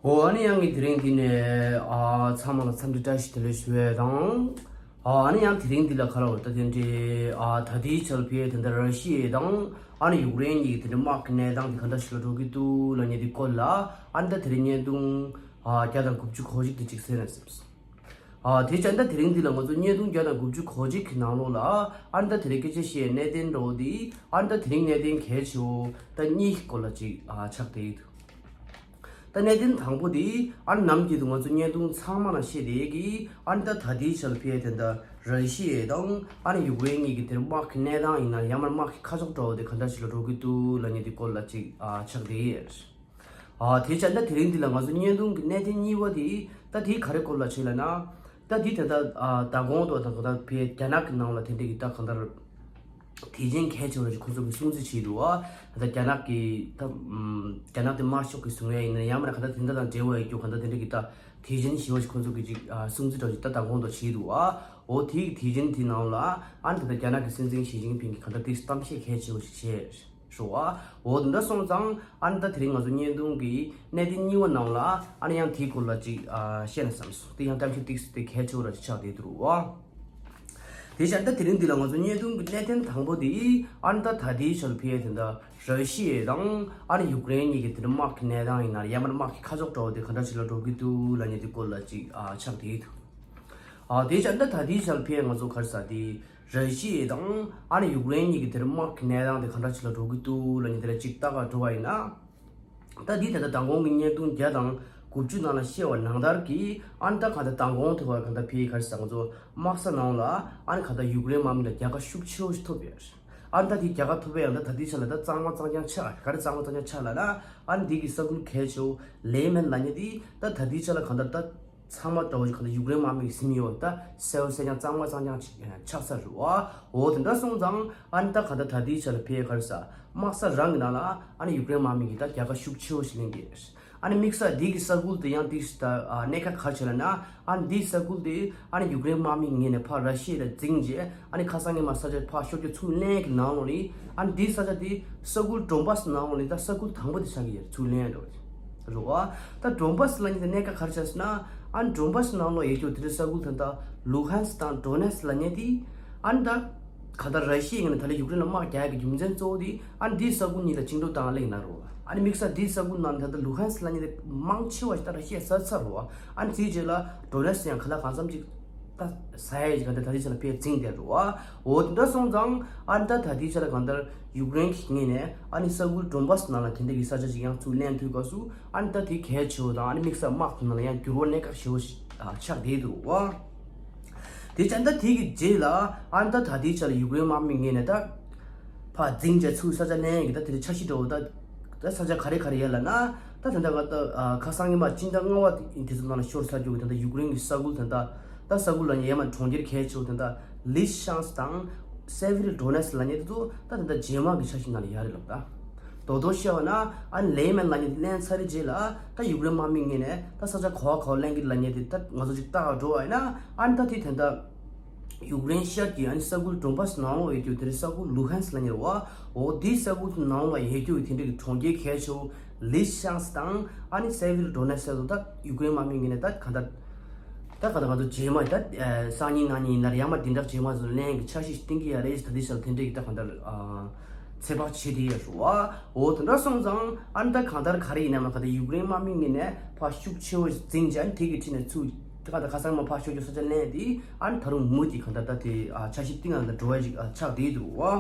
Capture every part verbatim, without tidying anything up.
འོ། ཨ་ནི་ཡང་ངས་དེ་རིང་འདི་ནས་ཨ་ཚང་མ་ལ་འཚམས་འདྲི་བཀྲ་ཤིས་བདེ་ལེགས་ཞུ་ཡས་དང་། ཨ་ཨ་ནི་ཡང་དེ་རིང་འདི་ལ་ག་རེ་ལབ་དགོས་རེད། ད་དེ་འདྲའི་ཨ་ད་ལྟའི་ཆར་ཕ་གི་དེ་འདྲ་ར་ཤི་ཡ་དང་ཨ་ནི་ཡུཀ་རེན་གཉིས་ཀྱི་དེ་འདྲའི་དམག་གི་གནས་སྟངས་དེ་ག་འདྲ་ཞིག་ལ་འགྲོ་གི་འདུག་ལབ་མཁན་དེའི་སྐོར་ལ། ཨ་ནི་ད་དེ་རིང་བརྙན་ཐུང་ཨ་བརྒྱ་དང་དགུ་བཅུ་གོ་གཅིག་དེ་གཅིག་གསན་ན་བསམ་སོང་། ཨ་དེ་བྱས་ན་ད་དེ་རིང་འདི་ལ་ང་ཚོ་བརྙན་ཐུང་བརྒྱ་དང་དགུ་བཅུ་གོ་གཅིག་གི་ནང་ལོགས་ལ་ཨ་ནི་ད་དེ་རིང་སྐད་ཆ་བཤད་གནད་དོན་འདྲ་བོ་དེ། ཨ་ནི་ད་དེ་རིང་གནད་དོན་གལ་ཆེ་བོ་ད་གཉིས་ཀྱི་སྐོར་ལ་ཅིག་ཨ་ཆགས་བསྡད་ཡོད། ད་གནད་དོན་དང་པོ་དེ་ཨ་ནི་ནམ་རྒྱུན་དུ་ང་ཚོ་བརྙན་ཐུང་ཚང་མ་ནང་བཤད་བསྡད་ཀྱི། ཨ་ནི་ད་ད་ལྟའི་ཆར་ཕ་གི་དེ་འདྲ་ར་ཤི་ཡ་དང་ཨ་ནི་ཡུཀ་རེན་གཉིས་ཀྱི་དེར་དམག་གི་གནས་སྟངས་ཡིན་ན་ཡང་མིན་ན་དམག་གི་ཁ་ཕྱོགས་འདྲ་བོ་དེ་ག་འདྲ་ཞིག་ལ་འགྲོ་གི་འདུག་ལབ་མཁན་དེའི་སྐོར་ལ་ཅིག་ཨ་ཆགས་བསྡད་ཡོད། ཨ་དེ་བྱས་ན་ད་དེ་རིང་འདི་ལ་ང་ཚོ་བརྙན་ཐུང་གི་གནད་དོན་གཉིས་པ་དེ་ད་དེ་ག་རེ་སྐོར་ལ་བྱས་ལབ་ན། ད་དེ་ད་ལྟ་ཨ་མདང་དགོང་དང་ད་ལྟ་ཕ་གི་རྒྱ་ནག་གི་ནང་ལ་དེ་འདྲ་གི་ད་གང་ལྟར་དེ་བཞིན་གལ་ཆེ་བ་ཞིག་ཁོ་ཚོ་གིས་སྲུང་བརྩི་བྱས་འདུག་བ། ད་ལྟ་རྒྱ་ནག་གི་ད་ཨམ་རྒྱ་ནག་དེ་དམར་ཤོག་གི་བཟོ་ངན་ཡིན་ན་ཡང་མིན་ན་ག་ད་དེ་འདྲ་དང་འབྲེལ་བ་ཡོད་རྒྱུ་ག་ད་དེ་འདྲ་གི་ད་དེ་བཞིན་ཞེ་པོ་ཞིག་ཁོ་ཚོ་གིས་ཅིག་ཨ་སྲུང་བརྩི་འདྲ་ཞིག་ད་མདང་དགོང་དང་བྱས་འདུག་བ། འོ་དེ་གི་དེ་བཞིན་དེ་ནང་ལ་ཨ་ནི་ད་ལྟ་རྒྱ་ནག་གི་སྲིད་འཛིན་ཞི་ཅིན་ཕིང་གིས་ག་ད་དེ་གཏམ་བཤད་གལ་ཆེ་བོ་ཞིག་བྱས། ཞུ་བ། འོ་དེ་འདྲ་སོང་ཙང་ཨ་ནི་ད་དེ་རིང་ང་ཚོ་བརྙན་ཐུང་གི་གནད་དོན་གཉིས་པ་ནང་ལ་ཨ་ནི་ཡང་དེའི་སྐོར་ལ་ཅིག་ཨ་བཤད་ན་བསམ་སོང་། དེ་ཡང་གཏམ་བཤད་ཏིག་ཙམ་དེ་གལ་ཆེ་བོ་ར་ཅིག་ཆགས་བསྡད་འདུག་བ། དེ་བྱས་ད་དེ་རིང་འདི་ལ་ང་ཚོ་བརྙན་ཐུང་གི་གནད་དོན་དང་པོ་དེ་ཨ་ནི་ད་ད་ལྟའི་ཆར་ཕ་གི་དེ་འདྲ་ར་ཤི་ཡ་དང་ཨ་ནི་ཡུཀ་རེན་གཉིས་ཀྱི་དེ་འདྲ་དམག་གི་གནས་སྟངས་ཡིན་ན་ཡང་མིན་ན་དམག་གི་ཁ་ཕྱོགས་འདྲ་བོ་དེ་ག་འདྲ་ཞིག་ལ་འགྲོ་གི་འདུག་ལབ་མཁན་དེའི་སྐོར་ལ་ཅིག་ཨ་ཆགས་བསྡད་འདུག་ཨ་དེ་བྱས་ད་ད་ལྟའི་ཆར་ཕ་གི་ང་ཚོ་ག་རེ་ཟེར་དེ། ར་ཤི་ཡ་དང་ཨ་ནི་ཡུཀ་རེན་གཉིས་ཀྱི་དེར་དམག་གི་གནས་སྟངས་དེ་ག་འདྲ་ཞིག་ལ་འགྲོ་གི་འདུག་ལབ་མཁན་དེ་ལ་ཅིག་ལྟ་ག་འགྲོ་བ་ཡིན་ན། ད་འདི་ད་ལྟ་མདང་དགོང་གི་བརྙན་ཐུང་བརྒྱ་དང་དགུ་བཅུ་ནང་ལ་བཤད་པ་ནང་ལྟར་གྱི་ཨ་ནི་ད་གང་ལྟར་མདང་དགོང་དེ་བར་གང་ལྟར་ཕ་གི་ག་རེ་ཟེར་ང་ཚོ་དམག་ས་ནང་ལ་ཨ་ནི་གང་ལྟར་ཡུཀ་རེན་དམག་མི་ལ་རྒྱལ་ཁ་ཤུགས་ཆེ་བོ་ཞིག་ཐོབ་ཡོད། ཨ་ནི་ད་དེ་རྒྱལ་ཁ་ཐོབ་པའི་ཡང་ད་ད་ལྟའི་ཆ་ལ་ད་གཙང་མ་གཙང་རྐྱང་ཆགས། ག་རེ་གཙང་མ་གཙང་རྐྱང་ཆགས་ལབ་ན། ཨ་ནི་འདི་གི་ས་ཁུལ་གལ་ཆེ་བོ་ལེ་མན་ལབ་མཁན་དེ་ད་ད་ལྟའི་ཆ་ལ་གང་ལྟར་ད། ཚང་མ་འདྲ་བོ་ཞིག་གང་ལྟར་ཡུཀ་རེན་དམག་མི་གི་ཟིན་ཡོད་ད་གསལ་པོ་གསལ་རྐྱང་གཙང་མ་གཙང་རྐྱང་ཅིག་ཆགས་ཚར་རེད་བ། འོ་དེ་འདྲ་སོང་ཙང་ཨ་ནི་ད་ག་ད་ད་ལྟའི་ཆ་ལ་ཕ་གི་ག་རེ་ཟེར་དམག་ས་རང་གི་ནང་ལ་ཨ་ནི་ཡུཀ་རེན་དམག་མི་གིས་ད་རྒྱལ་ཁ་ཤུགས་ཆེ་བོ་ཞིག་ལེན་གྱི་རེད། ཨ་ནི་དམིགས་བསལ་འདི་གི་ས་ཁུལ་དེ་ཡང་ཏིག་ཙམ་ད་ཨ་གནད་འགག་ག་རེ་བྱས་ལབ་ན། ཨ་ནི་འདི་ས་ཁུལ་དེ་ཨ་ནི་ཡུཀ་རེན་དམག་མི་ངོས་ནས་ཕར་ར་ཤི་ཡ་ལ་འཛིང་རྗེས། ཨ་ནི་ཁ་སང་ཉི་མ་ས་ཆ་ཕར་ཤོར་རྒྱུ་ཚུར་ལེན་གྱི་ནང་ལོགས་ནི། ཨ་ནི་འདི་ས་ཆ་དེ་ས་ཁུལ་ཌོན་བཱ་སི་ནང་ལོགས་ནི་ད་ས་ཁུལ་དང་པོ་དེ་ཆགས་ཀྱི་ཡོད་ཚུར་ལེན་འགྲོ་རེད་བ། ད་ཌོན་བཱ་སི་ལབ་མཁན་དེ་གནད་འགག་ག་རེ་ཆགས་ཟེར་ན། ཨ་ནི་ཌོན་བཱ་སི་ནང་ལོགས་ཡོད་རྒྱུ་དེ་འདྲའི་ས་ཁུལ་དེ་ད་ལུ་ཧན་སི་དང་ཌོ་ནེ་སི་ལབ་མཁན་དེ། ཨ་ནི་ད་ག་ད་ར་ཤི་ཡའི་ངོས་ནས་ད་ལྟ་ཡུཀ་རེན་ལ་དམག་རྒྱག་ཡག་གི་རྒྱུ་མཚན་གཙོ་བོ་དེ་ཨ་ནི་འདིའི་ས་ཁུལ་གཉིས་ལ་བཅིངས་འགྲོལ་བཏང་ལེ་ཡིན་ན་རོ། ཨ་ནི་དམིགས་བསལ་འདིའི་ས་ཁུལ་ནང་ད་ལྟ་ལུ་ཧན་སི་ལབ་མཁན་དེ་མང་ཆེ་བ་ཞིག་ད་ར་ཤི་ཡས་ཟ་ཚར་རོ། ཨ་ནི་དེའི་རྗེས་ལ་ཌོ་ནེ་སི་ཡང་ག་ལ་གང་འཚམ་ཅིག་ད་ཟ་ཡ་ཞིག་ག་འདི་ད་ལྟའི་ཆ་ལ་ཕར་འཛིང་བསྡད་འགྲོ་བ། འོ་དེ་འདྲ་སོང་ཙང་ཨ་ནི་ད་ད་ལྟའི་ཆ་ལ་གང་ལྟར་ཡུཀ་རེན་གྱི་ངོས་ནས་ཨ་ནི་ས་ཁུལ་ཌོན་བཱ་སི་ནང་ལ་དེ་འདྲ་གི་ས་ཆ་ཞིག་ཡང་ཚུར་ལེན་ཐུབ་སྐབས་སུ། ཨ་ནི་ད་དེ་གལ་ཆེ་བོ་དང་ཨ་ནི་དམིགས་བསལ་དམག་དེ་ནང་ལ་ཡང་འགྱུར་བ་གནད་འགག་ཆེ་བོ་ཞིག་ཨ་ཆགས་བསྡད་འདུག་བ། དེ་བྱས་ད་དེ་གི་རྗེས་ལ་ཨ་ནི་ད་ད་ལྟའི་ཆ་ལ་ཡུཀ་རེན་དམག་མི་ངོས་ནས་ད་ཕར་འཛིང་བྱས་ཚུར་ས་ཆ་ལེན་གྱི་ད་དེ་འདྲ་འཆར་གཞི་འདྲ་བོ་ད། ད་ས་ཆ་ག་རེ་ག་རེ་ཡོད་ལབ་ན། ད་ད་ལྟ་ང་ད་ཨ་ཁ་སང་ཉི་མ་སྤྱི་ཟླ་ལྔ་པ་དེ་ཚོ་ནང་ལ་ཤོར་ཚར་རྒྱུ་གི་ད་ལྟ་ཡུཀ་རེན་གྱི་ས་ཁུལ་ད་ལྟ་ད་ས་ཁུལ་ལབ་ན་ཡང་མ་གྲོང་ཁྱེར་གལ་ཆེ་བོ་ད་ལྟ་ལི་ཤང་སི་དང་སེ་བི་རོ་ཌོ་ནེ་སི་ལབ་མཁན་དེ་ཚོ་ད་ད་ལྟ་རྗེས་མ་གི་འཆར་གཞི་ནང་ལ་ཡོད་རེད་ལབ་ད། དོ་དོ་བཤད་པ་ན་ཨ་ནི་ལེ་མན་ལབ་མཁན་དེ་ལེན་ཚར་རེད་རྗེས་ལ་ད་ཡུཀ་རེན་དམག་མི་ངོས་ནས་ད་ས་ཆ་ག་བ་ག་བ་ལེན་གྱི་ལབ་མཁན་དེ་ད་ང་ཚོ་ཅིག་ལྟ་ག་འགྲོ་བ་ཡིན་ན། ཨ་ནི་ད་དེ་ད་ལྟ། ཡུཀ་རེན་ཤར་གྱི་ཨ་ནི་ས་ཁུལ་ཌོན་བཱ་སི་ནང་ལོགས་ཡོད་རྒྱུ་དེ་རེད། ས་ཁུལ་ལུ་ཧན་སི་ལབ་མཁན་རེད་བ། འོ་དེའི་ས་ཁུལ་ནང་ལ་ཡོད་རྒྱུ་དེ་འདྲ་གི་གྲོང་ཁྱེར་གལ་ཆེ་བོ་ལི་ཤང་སི་དང་ཨ་ནི་སེ་བི་རོ་ཌོ་ནེ་སི་ལ་ད་ཡུཀ་རེན་དམག་མི་ངོས་ནས་ད་ག་ད་ད་ག་ད་ང་ཚོ་རྗེས་མ་ད་སང་ཉིན་གནངས་ཉིན་ཡིན་ན་རེད། ཡང་མ་འདི་འདྲ་རྗེས་མ་ཚོ་ལེན་གྱི་འཆར་གཞི་ཞིག་བཏིང་གི་ཡོད་རེད། ད་དེ་ས་ལ་དེ་འདྲ་གི་ད་ག་ད་ཚོད་དཔག་བྱེད་དེ་ཡོད་རེད་བ། འོ་དེ་འདྲ་སོང་ཙང་ཨ་ནི་ད་གང་ལྟར་ག་རེ་ཡིན་ནའང་ག་ད་ཡུཀ་རེན་དམག་མི་ངོས་ནས་ཕར་ཤུགས་ཆེ་བོ་འཛིང་བྱས་ཨ་ནི་དེ་གི་འཁྲིས་ནས་ཚུར་ད་ག་ད་ཁ་སང་མ་ཕར་ཤོར་རྒྱུ་ས་ཆ་ལེན་དེ་ཨ་ནི་ད་རུང་མུ་མཐུད་གང་ལྟར་ད་དེ་ཨ་འཆར་གཞི་བཏིང་ཡག་ལ་འགྲོ་བ་ཞིག་ཨ་ཆགས་བསྡད་འདུག་བ།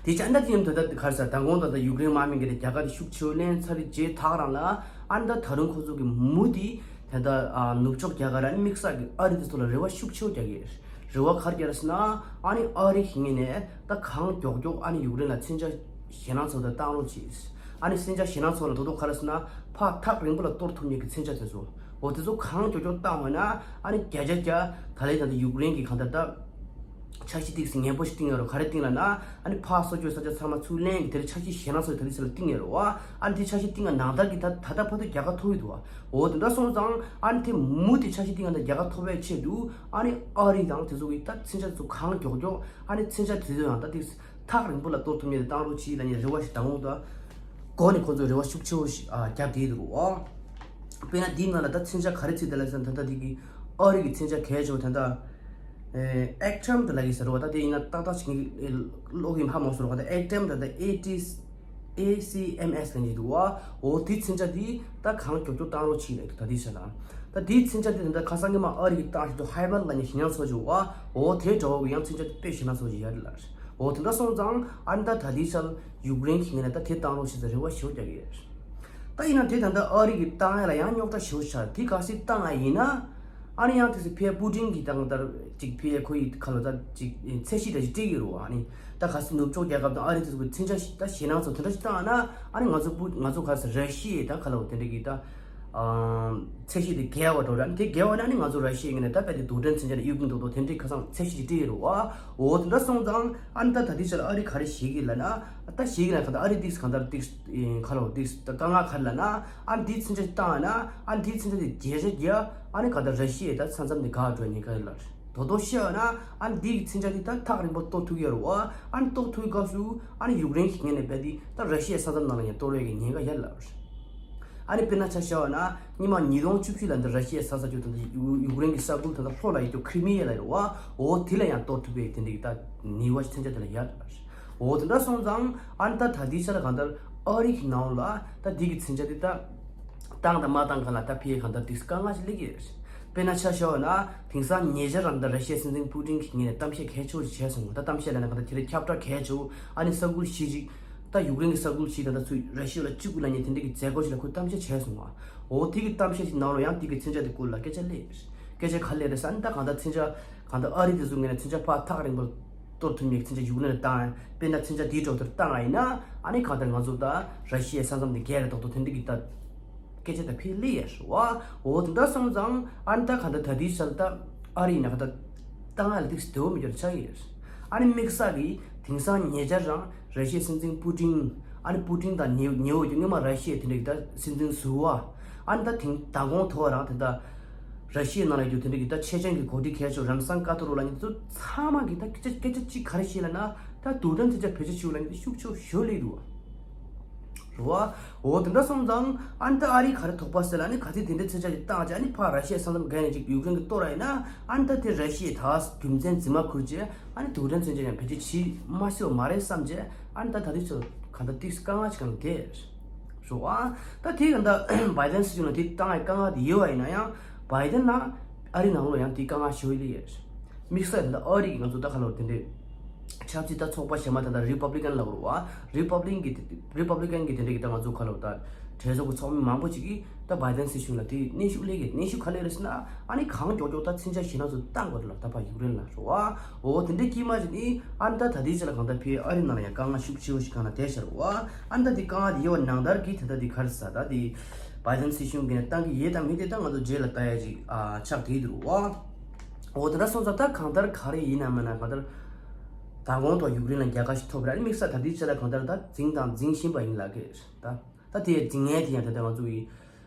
དེ་བྱས་ཨ་ནི་ད་དེ་ཡིན་ད་ད་ག་རེ་ཟེར་མདང་དགོང་ད་ད་ཡུཀ་རེན་དམག་མི་ངོས་ནས་རྒྱལ་ཁ་དེ་ཤུགས་ཆེ་བོ་ལེན་ཚར་རེད་རྗེས་ད་ག་རང་ལ་ཨ་ནི་ད་ད་རུང་ཁོ་ཚོ་གི་མུ་མཐུད་ད་ད་ཨ་ནུབ་ཕྱོགས་རྒྱལ་ཁབ་ར་ཨ་ནི་དམིགས་བསལ་གྱི་ཨ་རི་དེ་ཚོ་ལ་རེ་བ་ཤུགས་ཆེ་བོ་རྒྱག་གི་རེད། རེ་བ་ག་རེ་རྒྱག་རེད་ཟེར་ན། ཨ་ནི་ཨ་རི་གི་ངོས་ནས་ད་གང་མགྱོགས་མགྱོགས་ཨ་ནི་ཡུཀ་རེན་ལ་མཚོན་ཆ་ཞེད་སྣང་ཚ་པོ་དེ་བཏང་རོགས་གྱིས། ཨ་ནི་མཚོན་ཆ་ཞེད་སྣང་ཚ་པོ་ལབ་དུས་ག་རེ་ཟེར་ན་ཕར་ཐག་རིང་པོ་ལ་གཏོར་ཐུབ་མཁན་གྱི་མཚོན་ཆ་དེ་ཚོ། འོ་དེ་ཚོ་གང་མགྱོགས་མགྱོགས་བཏང་བ་ན་ཨ་ནི་བརྒྱ་ཆ་བརྒྱ་ད་ལན་ད་ལྟ་ཡུཀ་རེན་གྱི་གང་ལྟར་ད་འཆར་གཞི་ཏོག་ཙམ་ངན་པོ་ཞིག་བཏིང་ཡོད་རེད། ག་རེ་བཏིང་ལབ་ན། ཨ་ནི་ཕར་སོ་ཆོས་ས་ཆ་ཚང་མ་ཚུར་ལེན་གྱི་དེར་འཆར་གཞི་ཞེད་སྣང་ཚ་པོ་ད་ལྟའི་ཆ་ལ་བཏིང་ཡོད་རེད་བ། ཨ་ནི་དེ་འཆར་གཞི་བཏིང་བ་ནང་ལྟར་གྱི་ད་ད་ལྟ་བར་དུ་རྒྱལ་ཁ་ཐོབ་ཡོད་འདུག་བ། འོ་དེ་འདྲ་སོང་ཙང་ཨ་ནི་དེ་མུ་མཐུད་འཆར་གཞི་བཏིང་བ་ད་རྒྱལ་ཁ་ཐོབ་པའི་ཆེད་དུ་ཨ་ནི་ཨ་རི་དང་དེ་ཚོ་གི་ད་མཚོན་ཆ་ཚོ་གང་མགྱོགས་མགྱོགས་ཨ་ནི་མཚོན་ཆ་དེ་ཚོ་ཡང་ད་ཏོག་ཙམ་ཐག་རིང་པོ་ལ་གཏོར་ཐུབ་མཁན་དེ་བཏང་རོགས་གྱིས་ལབ་ནས་རེ་བ་ཞིག་དང་པོ་ད་འགོ་ནས་ཁོ་ཚོས་རེ་བ་ཤུགས་ཆེ་བོ་ཞིག་ཨ་བརྒྱབ་བསྡད་འདུག་བ། དཔེར་ན་འདིའི་ནང་ལ་ད་མཚོན་ཆ་ག་རེ་བརྩིས་ཏེ་ལབ་ཟེར་ན། ད་ལྟ་འདི་གི་ཨ་རི་གི་མཚོན་ཆ་གལ་ཆེ་བ་ད་ལྟ་ཨེ་ཨེག་ཊམ་དུ་ལབ་ཀྱི་ཟེར་བ། ད་དེ་ཡིན་ན་ཏག་ཏག་ཅིག་ཨེ་ཀློག་གི་ཧ་མ་སོང་རོགས། ད་ཨེག་ཊམ་ད་ལྟ་ཨེ་ཊི་ཨེ་སི་ཨེམ་ཨེས་ལབ་ཀྱི་འདུག་བ། འོ་དེའི་མཚོན་ཆ་དེ་ད་གང་མགྱོགས་མགྱོགས་བཏང་རོགས་བྱེད་ལབ་འདུག་ད་དེའི་ཆ་ལ། ད་དེའི་མཚོན་ཆ་དེ་ད་ལྟ་ཁ་སང་སྔོན་མ་ཨ་རི་གི་བཏང་ཞིག་ཏུ་ཧའི་མར་ལབ་མཁན་ཞི་ཉང་ཚོ་ཅིག་བ། འོ་དེ་འདྲ་བོ་གི་ཡང་མཚོན་ཆ་དེ་དཔེ་ཞི་ཉང་ཚོ་ཅིག་ཡོད་རེད་ལ། འོ་དེ་འདྲ་སོང་ཙང་ཨ་ནི་ད་ད་དེའི་ཆ་ལ་ཡུཀ་རེན་གྱི་ངོས་ནས་ད་དེ་བཏང་རོགས་བྱེད་ཟེར་རེ་བ་ཞེ་པོ་རྒྱག་གི་ཡོད། ད་ཡིན་ན་དེ་ད་ལྟ་ཨ་རི་གི་བཏང་ཡ་ལ་ཡང་རྙོག་དྲ་ཞེ་པོ་ཆགས། དེ་གལ་སྲིད་བཏང་ཡ་ཡིན་ན། ཨ་ནི་ཡང་དེ་ཚོ་ཕའི་པུ་ཏིན་གྱི་ད་ལྟ་ཅིག་ཕའི་ཁོ་ཡི་ཁ་ལོ་ད་ཅིག་ཚད་གཞི་འདྲ་ཞིག་སྤྲད་ཀྱི་རེད་བ། ཨ་ནི་ད་གལ་སྲིད་ནུབ་ཕྱོགས་རྒྱལ་ཁབ་དང་ཨ་རི་དེ་ཚོ་གི་མཚོན་ཆ་ཞིག་ད་ཞེད་སྣང་ཚོ་དེ་འདྲ་ཞིག་བཏང་ཡ་ན། ཨ་ནི་ང་ཚོ་པུ་ང་ཚོ་གལ་སྲིད་ར་ཤི་ཡའི་ད་ཁ་ལོ་དེ་འདྲ་གི་ད་ཚད་གཞི་དེ་བརྒལ་བ་འགྲོ་ར། ཨ་ནི་དེ་བརྒལ་བ་ན་ཨ་ནི་ང་ཚོ་ར་ཤི་ཡའི་ངོས་ནས་ད་དཔེ་དེ་རྡུལ་ཕྲན་མཚོན་ཆ་ནས་གཡུག་གིན་འདུག་དོ། དེ་འདྲའི་ཁ་སང་ཚད་གཞི་ཞིག་སྤྲད་ཀྱི་རེད་བ། འོ་དེ་འདྲ་སོང་ཙང་ཨ་ནི་ད་ད་དེ་ཆ་ལ་ཨ་རི་ག་རེ་ཞིག་གི་ལབ་ན། ད་ཞིག་གི་ལབ་ན་ད་ཨ་རི་དེ་གང་ལྟར་དེ་ཁ་ལོ་དེ་ད་དཀའ་ངལ་ག་རེ་ལབ་ན། ཨ་ནི་དེའི་མཚོན་ཆ་བཏང་ཡ་ན། ཨ་ནི་དེའི་མཚོན་ཆ་དེ་བརྒྱ་ཆ་བརྒྱ་ཨ་ནི་ག་ད་ར་ཤི་ཡའི་ད་ས་མཚམས་དེ་འགག་འགྲོ་ཉེན་ཁ་ཡོད་ལ། དོ་དོ་བཤད་ཡ་ན་ཨ་ནི་དེའི་མཚོན་ཆ་དེ་ད་ཐག་རིང་པོ་གཏོར་ཐུབ་ཀྱི་ཡོད་རེད་བ། ཨ་ནི་གཏོར་ཐུབ་པའི་སྐབས་སུ་ཨ་ནི་ཡུཀ་རེན་གྱི་ངོས་ནས་རྦད་དེ་ད་ར་ཤི་ཡའི་ས་མཚམས་ནང་ལ་ཡང་གཏོར་བའི་གི་ཉེན་ཁ་ཡོད་ལ། ཨ་ནི་དཔེར་ན་ཆ་བཞག་པ་ན་ཉི་མ་ཉིས་སྟོང་བཅུ་བཞི་ལ་འདི་ར་ཤི་ཡའི་ས་ས་ཆུ་དང་ཡུ་ཡུཀ་རེན་གྱི་ས་ཁུལ་དང་ལྷོ་ལ་ཡོད་རྒྱུ་ཁི་རི་མི་ཡ་ལ་ཡོད་བ། འོ་དེ་ལ་ཡང་གཏོར་ཐུབ་པའི་དེ་འདྲའི་ད་ནུས་པ་མཚོན་ཆ་དེ་ལ་ཡོད། འོ་དེ་འདྲ་སོང་ཙང་ཨ་ནི་ད་ད་ལྟའི་ཆ་ལ་གང་ལྟར་ཨ་རི་གི་ནང་ལ་ད་འདི་གི་མཚོན་ཆ་དེ་ད་བཏང་དང་མ་བཏང་གང་ལ་ད་ཕའི་གང་ལྟར་དེ་དཀའ་ངལ་ཞིག་སླེབས་ཀྱི་རེད། དཔེར་ན་ཆ་བཞག་པ་ན་དེང་སང་ཉེ་ཆར་རང་ད་ར་ཤི་ཡའི་སྲིད་འཛིན་པུ་ཏིན་གྱི་ངོས་ནས་གཏམ་བཤད་གལ་ཆེ་བོ་ཞིག་བྱས་སོང་བ། ད་གཏམ་བཤད་ལབ་ན་གང་ལྟར་དེ་རིང་ཁྱབ་བསྒྲགས་གལ་ཆེ་བོ། ཨ་ནི་ས་ཁུལ་བཞི་ཅིག་ད་ཡུཀ་རེན་གྱི་ས་ཁུལ་ཞིག་དང་ད་ཚུར་ར་ཤི་ཡ་ལ་གཅིག་པུ་ལབ་མཁན་དེ་འདྲ་གི་མཛད་སྒོ་ཞིག་ལ་ཁོས་གཏམ་བཤད་བྱས་སོང་བ། འོ་དེ་གི་གཏམ་བཤད་ཞིག་ནང་ལ་ཡང་དེ་གི་མཚོན་ཆ་དེ་སྐོར་ལ་སྐད་ཆ་སླེབས། སྐད་ཆ་ག་སླེབས་རེད་ཟེར་ན། ད་གང་ལྟར་མཚོན་ཆ་གང་ལྟར་ཨ་རི་དེ་ཚོ་ངོས་ནས་མཚོན་ཆ་ཕར་ཐག་རིང་པོ་གཏོར་ཐུབ་མཁན་གྱི་མཚོན་ཆ་ཡུཀ་རེན་ལ་བཏང་ཡ། དཔེར་ན་མཚོན་ཆ་དེའི་གྲོགས་དེར་བཏང་ཡ་ཡིན་ན་ཨ་ནི་གང་ལྟར་ང་ཚོ་ད་ར་ཤི་ཡའི་ས་མཚམས་དེ་བརྒལ་རེད་མདོག་མདོག་དེ་འདྲ་གི་ད་སྐད་ཆ་ད་ཕར་སླེབས་ཡ་རེད་བ། འོ་དེ་འདྲ་སོང་ཙང་ཨ་ནི་ད་གང་ལྟར་ད་ལྟའི་ཆར་ད་ཨ་རི་ཡིན་ན་གང་ལྟར་བཏང་ཡ་ལ་ཏོག་ཙམ་བདེ་བོ་མི་འདུག་ཆགས་ཀྱི་ཡོད། ཨ་ནི་དམིགས་བསལ་གྱིས་དེང་སང་ཉེ་ཆར་རང་ར་ཤི་ཡའི་སྲིད་འཛིན་པུ་ཏིན། ཨ་ནི་པུ་ཏིན་དང་ཉེ་ཉེ་བོ་རྒྱུ་སྔོན་མ་ར་ཤི་ཡའི་དེ་འདྲ་གི་ད་སྲིད་འཛིན་ཟུར་པ། ཨ་ནི་ད་དེང་མདང་དགོང་ཐོག་རང་དེ་ད་ར་ཤི་ཡའི་ནང་ལ་རྒྱུ་དེ་འདྲ་གི་ད་ཆེ་ཆེན་གྱི་འགོ་ཁྲིད་གལ་ཆེ་རམ་སང་ཀ་ཐོ་རོ་ལབ་མཁན་དེ་ཚོ་ཚང་མ་གི་ད་སྐད་ཆ་སྐད་ཆ་གཅིག་ག་རེ་བཤད་ལབ་ན། ད་རྡུལ་ཕྲན་མཚོན་ཆ་བེད་སྤྱོད་བྱེད་དགོས་ལབ་མཁན་དེ་ཤུགས་ཆེ་ཤོས་སླེབས་འདུག་བ། རེད་བ། འོ་དེ་འདྲ་སོང་ཙང་ཨ་ནི་ད་ཨ་རིའི་ག་རེ་དོགས་པ་ཟེར་ལབ་ན། གལ་སྲིད་དེ་འདྲའི་མཚོན་ཆ་ཞིག་བཏང་བྱས་ཨ་ནི་ཕར་ར་ཤི་ཡའི་ས་མཚམས་བརྒལ་ནས་ཅིག་ཡུཀ་རེན་གྱིས་གཏོར་བ་ཡིན་ན། ཨ་ནི་ད་དེ་ར་ཤི་ཡས་ད་རྒྱུ་མཚན་རྫུན་མ་ཁུར་བྱས་ཨ་ནི་རྡུལ་ཕྲན་མཚོན་ཆ་ཡང་བེད་སྤྱོད་བྱེད་མ་སྲིད་པ་མ་རེད་བསམ་བྱས། ཨ་ནི་ད་ད་དེ་ཚོ་གང་ལྟར་ཏོག་ཙམ་དཀའ་ངལ་ཞིག་གང་འདུག་རེད་བ། ད་དེ་གང་ལྟར་བྷའི་ཌེན་སྲིད་གཞུང་ལ་དེ་བཏང་ཡ་དཀའ་ངལ་དེ་ཡོད་པ་ཡིན་ན་ཡང་། བྷའི་ཌེན་ལ་ཨ་རི་ནང་ལོགས་ཡང་དེ་དཀའ་ངལ་ཞེ་པོ་སླེབས་ཡོད། དམིགས་བསལ་དེ་འདྲ་ཨ་རི་གི་ང་ཚོ་ད་ཁ་ལོ་དེ་འདྲའི་ཆབ་སྲིད་ད་ཚོགས་པ་གཞན་པ་དེ་འདྲ་རི་པབ་ལི་ཀན་ལབ་དགོས་རེད་བ། རི་པབ་ལི་ཀན་གི་རི་པབ་ལི་ཀན་གི་དེ་འདྲའི་གི་ད་ང་ཚོ་ཁ་ལོ་ད་གྲོས་ཚོགས་ཀྱི་ཚོགས་མི་མང་པོ་ཅིག་གིས་ད་བྷའི་ཌེན་སྲིད་གཞུང་ལ་དེ་གནོན་ཤུགས་སླེབས་ཀྱི། གནོན་ཤུགས་ག་རེ་སླེབས་རེད་ཟེར་ན། ཨ་ནི་གང་མགྱོགས་མགྱོགས་ད་མཚོན་ཆ་ཞེད་སྣང་ཚོ་བཏང་དགོས་རེད་ལ། ད་ཕར་ཡུཀ་རེན་ལ་རེད་བ། འོ་དེ་འདྲའི་དཀྱིལ་མ་ཅིག་ནི་ཨ་ནི་ད་ད་ལྟའི་ཆ་ལ་གང་ལྟར་ཕའི་ཨ་རི་ནང་ལ་ཡང་དཀའ་ངལ་ཤུགས་ཆེ་བོ་ཞིག་གང་ལ་བསྡད་ཤག་རེད་བ། ཨ་ནི་ད་དེ་དཀའ་ངལ་དེ་ཡོད་པ་ནང་ལྟར་གྱི་དེ་ད་དེ་ག་རེ་ཟ་ད་དེ་བྷའི་ཌེན་སྲིད་གཞུང་གིས་ནི་བཏང་གི་ཡོད་དམ་མེད་དེ་ད་ང་ཚོ་རྗེས་ལ་ལྟ་ཡ་ཅིག་ཨ་ཆགས་བསྡད་འདུག་རེད་བ། འོ་དེ་འདྲ་སོང་ཙང་ད་གང་ལྟར་ག་རེ་ཡིན་ན་མིན་ན་གང་ལྟར་མདང་དགོང་ཐོག་ཡུཀ་རེན་ལ་རྒྱལ་ཁ་ཞིག་ཐོབ་རེད། ཨ་ནི་དམིགས་བསལ་ད་ལྟའི་ཆ་ལ་གང་ལྟར་ད་འཛིང་དང་འཛིང་བཞིན་པ་ཡིན་ལབ་ཀྱི་རེད་ད། ད་དེ་འཛིང་མཁན་དེ་ཡང་ད་ལྟ་ང་ཚོ་གི་